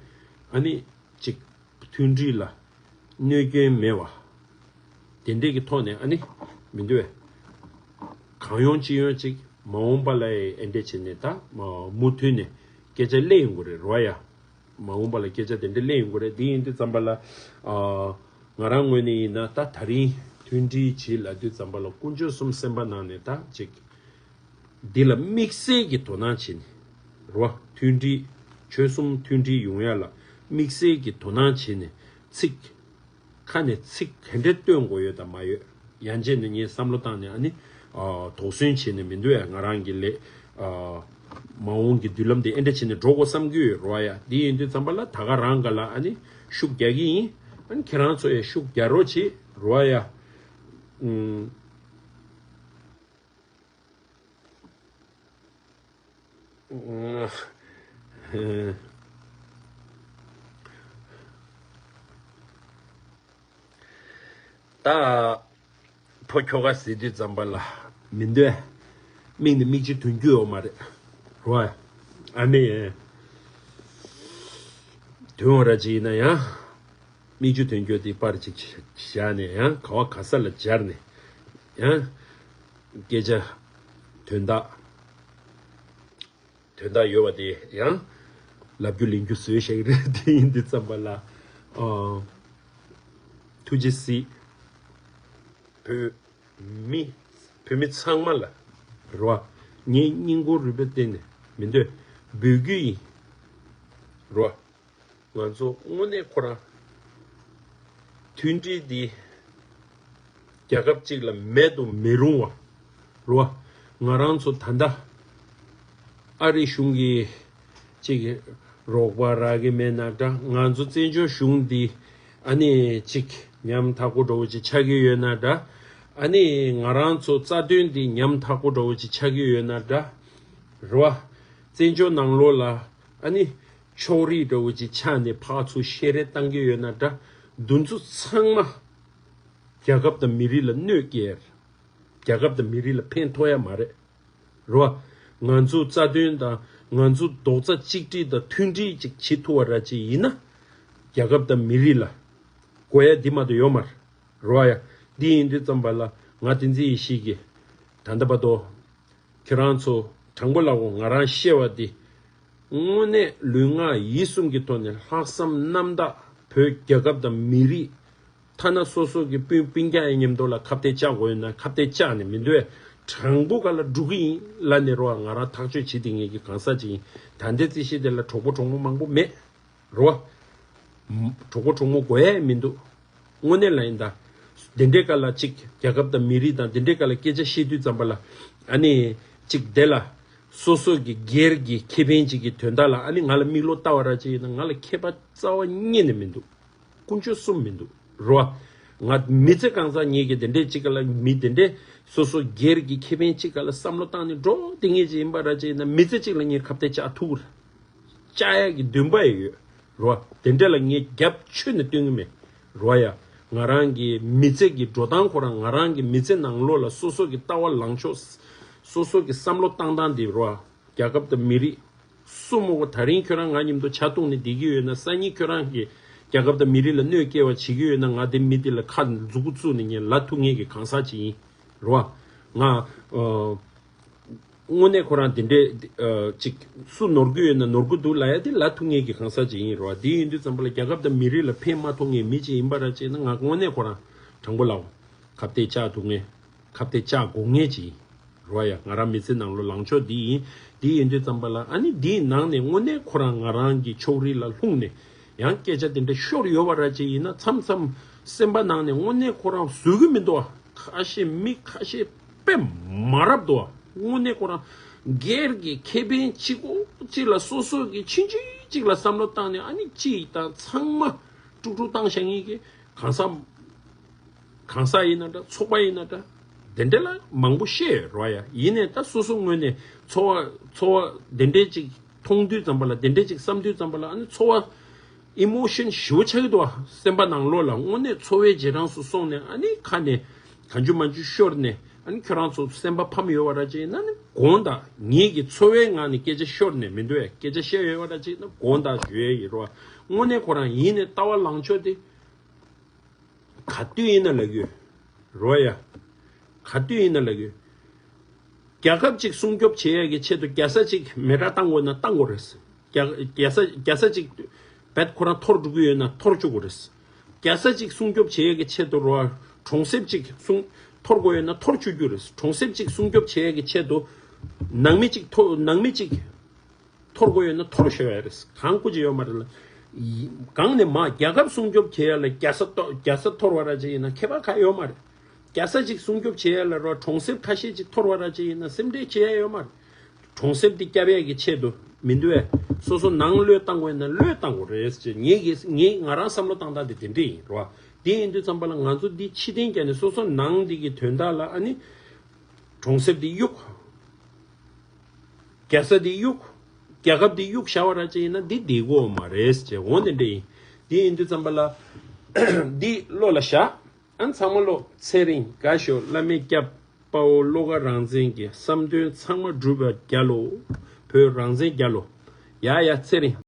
ཨ་ནི་ཅིག་མཐུན་སྒྲིལ་ལ་གནོད་སྐྱོན་མེད་པ། དེ་འདྲས་ཀྱི་ཐོག་ནས་ཨ་ནི་མི་འདུག་ཨེ། གང་ཡོང་ཅི་ཡོང་ཅིག་མ་འོངས་པ་ལ་ཨེ་འདྲས་བྱས་ནས་ད་མུ་མཐུད་ནས་སྐད་ཆ་སླེབས་ཡོང་གི་རེད་རོ་ཡ། མ་འོངས་པ་ལ་སྐད་ཆ་དེ་འདྲས་སླེབས་ཡོང་གི་རེད། འདི་ཡིན་དུས་ཙམ་པ་ལ་ཨ། ང་རང་ངོས་ནས་ཡིན་ན་ད་ད་རིང་མཐུན་སྒྲིལ་བྱེད་ལབ་དུས་ཙམ་པ་ལ་དཀོན་མཆོག་གསུམ་སེམས་པ་ནང་ནས་ད་ཅིག་འདི་ལ་དམིགས་བསལ་གྱི་དོ་སྣང་བྱེད་ནས་རོ། མཐུན་སྒྲིལ། ཆོལ་གསུམ་མཐུན་སྒྲིལ་ཡོང་ཡ་ལ་དམིགས་བསལ་གྱི་དོ་སྣང་བྱེད་ནས་ཚིག་ཁ་ནས་ཚིག་ག་འདྲ་སྟོན་དགོས་ཡོད་དང་མ་ཡོད། ཡང་རྗེས་ནས་ངས་བསམ་བློ་བཏང་ནས་ཨ་ནི་ཨ། དོགས་ཟོན་བྱེད་ནས་མི་འདུག་ཡ། ང་རང་གི་ལས་ཨ། མ་འོངས་ཀྱི་མདུན་ལམ་དེ་ཨེ་འདྲ་བྱས་ནས་འགྲོ་དགོས་བསམ་གྱི་ཡོད་རོ་ཡ། འདི་ཡིན་དུས་ཙམ་པ་ལ་ད་ག་རང་ག་ལ་ཨ་ནི་ཤུགས་རྒྱག་གི་ཡིན། ཨ་ནི་ཁྱེད་རང་ཚོ་ཡང་ཤུགས་རྒྱག་རོགས་བྱེད་རོ་ཡ། ཨུམ། ད་ཕོ་ཁྱོ་ག་ཟེར་དུས་ཙམ་པ་ལ་མི་འདོད། མིག་ནས་མིག་ཆུ་ཐོན་རྒྱུ་ཡོད་མ་རེད་རོ། ཨ་ནི་དོན་ར་ཅིག་ཡིན་ན་ཡང་། མིག་ཆུ་ཐོན་རྒྱུ་དེ་པར་ཅིག་བཞག་ནས་ཡང་ག་བ་ག་ས་ལ་སྦྱར་ནས་ཡང་སྐད་ཆ་དོན་དག་དོན་དག་ཡོད་པ་དེ་ཡང་ལབ་རྒྱུ་ལེན་རྒྱུ་བཟོས་བཞག་གི་རེད། དེ་ཡིན་དུས་ཙམ་པ་ལ་ཨ། ཐུགས་རྗེ་གཟིགས། བོད་མི་བོད་མི་ཚང་མ་ལ་རེད་བ། ངས་སྙིང་ཁོང་རུས་པའི་གཏིང་ནས་མི་འདོད། འབོད་སྐུལ་ཡིན་རེད་བ། ང་ཚོ་དངོས་གནས་ཁོ་རང་མཐུན་སྒྲིལ་འདི་རྒྱལ་ཁབ་ཅིག་ལ་མེད་དུ་མི་རུང་བ་རེད་བ། ང་རང་ཚོ་ད་ལྟ་ཨ་རི་གཞུང་གིས་ཅིག་རོགས་པ་རག་གི་མེད་ན་འདྲ། ང་ཚོ་བཙན་བྱོལ་གཞུང་འདི་ཨ་ནི་ཅིག་ཉམ་ཐག་པོ་འདྲ་བོ་ཅིག་ཆགས་ཀྱི་ཡོད་ན་འདྲ། ཨ་ནི་ང་རང་ཚོ་རྩ་དོན་འདི་ཉམ་ཐག་པོ་འདྲ་བོ་ཅིག་ཆགས་ཀྱི་ཡོད་ན་འདྲ་རེད་བ། བཙན་བྱོལ་ནང་ལོགས་ལ་ཨ་ནི་ཕྱོགས་རིས་འདྲ་བོ་ཅིག་ཆགས་ནས་ཕར་ཚུར་བཤད་རེས་བཏང་གི་ཡོད་ན་འདྲ། འདི་ཚོ་ཚང་མ་རྒྱལ་ཁབ་དང་མི་རིགས་ལ་གནོད་སྐྱེལ། རྒྱལ་ཁབ་དང་མི་རིགས་ལ་ཕན་ཐོགས་ཡ་མ་རེད། རེད་བ། ང་ཚོ་རྩ་དོན་དང་ང་ཚོ་རྡོག་རྩ་གཅིག་སྒྲིལ་དང་མཐུན་སྒྲིལ་ཅིག་བྱེད་ཐུབ་པ་ར་ཅིག་ཡིན་ན། རྒྱལ་ཁབ་དང་མི་རིགས་ལ་དགོས་ཡ་འདི་མ་གཏོགས་ཡོད་མ་རེད། རེད་བ་ཡ། འདི་ཡིན་དུས་ཙམ་པ་ལ་ང་བསྟན་འཛིན་ཡེ་ཤེས་ཀྱིས་ད་ལྟ་བར་དུ་ཁྱེད་རང་ཚོ་དྲང་པོ་ལབ་དགོས། ང་རང་བཤད་པ་འདི་དངོས་གནས་ལུས་ངག་ཡིད་གསུམ་གྱི་ཐོག་ནས་ལྷག་བསམ་རྣམ་དག་བོད་རྒྱལ་ཁབ་དང་མི་རིགས། ཐ་ན་སོ་སོ་གི་སྤུན་སྤུན་ཀྱག་ཡི་མཉམ་དུ་ལ་ཁ་གཏད་བཅག་དགོས་ཡོད་ན་ཁ་གཏད་བཅག་ནས་མི་འདུག་བས། དྲང་པོ་ག་ལ་འགྲོ་གི་ཡིན་ལབ་ནས་རོ། ང་རང་ཐག་གཅོད་བྱེད་དེ་ངེད་ཀྱི་གང་ཟག་ཅིག་ཡིན། ད་ལྟའི་རྩིས་གཞི་དེ་ལ་གྲོགས་པོ་གྲོགས་མོ་མང་པོ་མེད་རོ། གྲོགས་པོ་གྲོགས་མོ་དགོས་ཡ་མི་འདུག་དངོས་གནས་ལ་ཡིན་ད། དེ་འདྲའི་སྐབས་ལ་ཅིག་རྒྱལ་ཁབ་དང་མི་རིགས་དང་དེ་འདྲའི་སྐབས་ལ་སྐད་ཆ་བཤད་དུས་ཙམ་པ་ལ་ཨ་ནི་ཅིག་དེ་ལ་ སོ་སོ་གི་སྒེར་གྱི་ཁེ་ཕན་ཅིག་གི་དོན་དག་ལ། ཨ་ནི་ང་ལ་མིག་ལོག་ལྟ་བ་ར་ཅིག་ཡིན་ན། ང་ལ་ཁྱད་པར་རྩ་བ་ཉིད་ནས་མི་འདུག་ཀུན་སྤྱོད་གསུམ་མི་འདུག་རོ། ང་མི་ཚེ་གང་ཚང་ངེད་ཀྱི་དེ་འདྲས་ཅིག་ག་ལ། མི་དེ་འདྲས་སོ་སོ་སྒེར་གྱི་ཁེ་ཕན་ཅིག་ག་ལ་བསམ་བློ་བཏང་ནས་འགྲོ་དེ་ངེད་ཅིག་ཡིན་པ་ར་ཅིག་ཡིན་ན། མི་ཚེ་ཅིག་ལ་ངས་ཁ་གཏད་བཅག་ཐུབ་ར། བཅག་ཡག་གི་འདུན་པ་ཡོད་རོ། དེ་འདྲས་ལ་ངས་རྒྱབ་ཆོད་ནས་སྟོན་གི་མེད་རོ་ཡ། ང་རང་གི་མི་ཚེ་གི་འགྲོ་སྟངས་ཁོ་རང་། ང་རང་གི་མི་ཚེ་ནང་ལོགས་ལ་སོ་སོ་གི་ལྟ་བ་ལངས་ཕྱོགས། སོ་སོ་གི་བསམ་བློ་བཏང་སྟངས་འདི་རོ། རྒྱལ་ཁབ་དང་མི་རིགས་སུ་མོ་གོ། ད་རིང་ཁྱོད་རང་ང་མཉམ་དུ་ཇ་འཐུང་ནས་བསྡད་ཀྱི་ཡོད་ན། སང་ཉིན་ཁྱོད་རང་གིས་རྒྱལ་ཁབ་དང་མི་རིགས་ལ་གནོད་སྐྱེལ་བ་བྱེད་ཀྱི་ཡོད་ན། ང་དེ་མི་དེ་ལ་ཁ་མཛུ་གུ་བཙུགས་ནས་ངས་ལབ་ཐུབ་མཁན་གྱི་གང་ཟག་ཅིག་ཡིན་རོ། ང་ཨ། དངོས་གནས་ཁོ་རང་དེ་འདྲས་ཨ། ཅིག་སུ་ནོར་གྱི་ཡོད་ན་ནོར་གྱི་འདུག་ལབ་ཡ་དེ་ལབ་ཐུབ་མཁན་གྱི་གང་ཟག་ཅིག་ཡིན་རོ། དེ་ཡིན་དུས་ཙམ་པ་ལ་རྒྱལ་ཁབ་དང་མི་རིགས་ལ་ཕན་མ་ཐོགས་མཁན་མི་ཅིག་ཡིན་པ་ར་ཅིག་ན། ང་དངོས་གནས་ཁོ་རང་དྲང་པོ་ལབ། ཁ་གཏད་བཅག་ཐུབ་མཁན། ཁ་གཏད་བཅག་དགོས་མཁན་ཅིག་ཡིན་རོ་ཡ། ང་རང་མི་ཚེ་ནང་ལོགས་ལངས་ཕྱོགས་འདི་ཡིན། དེ་ཡིན་དུས་ཙམ་པ་ལ། ཨ་ནི་འདིའི་ནང་ནས་དངོས་གནས་ཁོ་རང་ང་རང་གི་ཕྱོགས་རིས་ལ་ལྷུང་ནས་ཡང་སྐད་ཆ་དེ་འདྲ་ཤོར་ཡོད་པ་ར་ཅིག་ཡིན་ན། མཚམས་མཚམས་སེམས་པ་ནང་ནས་དངོས་གནས་ཁོ་རང་བཟོད་ཀྱི་མི་འདུག་ཁ་ཤས་མི་ཁ་ཤས་དཔེ་མ་རབ་འདུག་དངོས་གནས་ཁོ་རང་སྒེར་གྱི་ཁེ་ཕན་གཅིག་པོ་གཅིག་ལ། སོ་སོ་གི་ཕྱིན་ཅི་གཅིག་ལ་བསམ་བློ་བཏང་ནས། ཨ་ནི་སྤྱི་ཡི་དང་ཚང་མ་དཀྲུག་དཀྲུག་བཏང་བཞག་མཁན་གྱི་གང་ཟག་གང་ཟག་ཡིན་ན་འདྲ། ཚོགས་པ་ཡིན་ན་འདྲ། དེ་འདྲ་ལ་མང་པོ་བཤད་རོ་ཡ། ཡིན་ནའི་ད་སོ་སོ་ངོས་ནས་ཚོར་བ་ཚོར་བ་དེ་འདྲས་ཅིག་མཐོང་དུས་ཙམ་པ་ལ། དེ་འདྲས་ཅིག་བསམ་དུས་ཙམ་པ་ལ། ཨ་ནི་ཚོར་བ་ཨི་མོ་ཤན་ཞེ་པོ་ཆགས་ཀྱི་འདུག་བ། སེམས་པ་ནང་ལོགས་ལ་དངོས་གནས་ཚོར་བའི་རྗེས་འབྲང་སུ་སོང་ནས། ཨ་ནི་ཁ་ནས་གང་བྱུང་མང་བྱུང་ཤོར་ནས། ཨ་ནི་ཁྱོད་རང་ཚོ་སེམས་པ་ཕམ་ཡོད་པ་ར་ཅིག་ཡིན་ན། ཨ་ནི་དགོངས་དག་ངེད་ཀྱི་ཚོར་བའི་ངང་ནས་སྐད་ཆ་ཤོར་ནས་མི་འདུག་ཨེ། སྐད་ཆ་བཤད་ཡོད་པ་ར་ཅིག་ཡིན་ན་དགོངས་དག་ཞུ་ཡས་ཡིན་རོ། དངོས་གནས་ཁོ་རང་ཡིན་ནས་ལྟ་བ་ལངས་ཕྱོགས་དེ། ག་དུས་ཡིན་ན་ལབ་ཡོད་རོ་ཡ། ག་དུས་ཡིན་ན་ལབ་ཡོད། རྒྱལ་ཁབ་ཅིག་སྲུང་སྐྱོབ་བྱེད་ཡ་གི་ཆེད་དུ་རྒྱལ་ས་ཅིག་མེ་སྲེག་བཏང་དགོས་ན་བཏང་དགོས་རེད། རྒྱལ་རྒྱལ་ས་རྒྱལ་ས་ཅིག་བད་ཁོ་རང་འཐོར་འགྲོ་གི་ཡོད་ན་འཐོར་བཅུག་དགོས་རེད། རྒྱལ་ས་ཅིག་སྲུང་སྐྱོབ་བྱེད་ཡ་གི་ཆེད་དུ་རོ། གྲོང་གསེབ་ཅིག་སྲུང་འཐོར་དགོས་ཡོད་ན་འཐོར་བཅུག་རྒྱུ་རེད། གྲོང་གསེབ་ཅིག་སྲུང་སྐྱོབ་བྱེད་ཡ་གི་ཆེད་དུ་ནང་མི་ཅིག་འཐོར་ནང་མི་ཅིག་འཐོར་དགོས་ཡོད་ན་འཐོར་ཤོར་ཡ་རེད། གང་སྐུ་ཅི་ཡོད་མ་རེད་ལ། གང་ནས་མ་རྒྱལ་ཁབ་སྲུང་སྐྱོབ་བྱེད་ཡ་ལ་རྒྱལ་ས་གཏོ་རྒྱལ་ས་འཐོར་བ་ར་ཅིག་ཡིན་ན་ཁྱད་པར་ག་ཡོད་མ་རེད། རྒྱལ་ས་ཅིག་སྲུང་སྐྱོབ་བྱེད་ཡ་ལ་རོ། གྲོང་གསེབ་ཁ་ཤས་ཅིག་འཐོར་བ་ར་ཅིག་ཡིན་ན་སེམས་ཁྲལ་བྱེད་ཡ་ཡོད་མ་རེད། གྲོང་གསེབ་འདི་སྐྱབས་ཡ་གི་ཆེད་དུ་མི་འདུག་ཨེ། སོ་སོ་ནང་བློས་བཏང་དགོས་ན་བློས་བཏང་དགོས་རེད་ཅེས། ངེད་ཀྱི་ངེད་ང་རང་བསམ་བློ་བཏང་སྟངས་དེ་དེ་འདྲས་ཡིན་རོ། དེ་ཡིན་དུས་ཙམ་པ་ལ་ང་ཚོ་འདི་ཕྱི་རྟེན་བརྒྱབ་ནས་སོ་སོ་ནང་འདི་གི་དོན་དག་ལ། ཨ་ནི་གྲོང་གསེབ་འདི་གཡུག་རྒྱལ་ས་འདི་གཡུག་རྒྱལ་ཁབ་འདི་གཡུག་བཞག་པ་ར་ཅིག་ཡིན་ན་འདི་བདེ་གོ་མ་རེད་ཅེས། འོ་དེ་འདྲ་ཡིན། འདི་ཡིན་དུས་ཙམ་པ་ལ་འདི་བློ་ལ་བཞག་ཨ་ཚང་མ་བློ་ཚེ་རིང་དགའ་ཤོག་བླ་མའི་སྐྱབས། དཔའ་བོ་བློ་དགའ་རང་བཙན་གྱི་བསམ་དོན་ཚང་མ་འགྲུབ་པར་རྒྱལ་ལོ། བོད་རང་བཙན་རྒྱལ་ལོ། ཡ་ཡ་ཚེ་རིང་།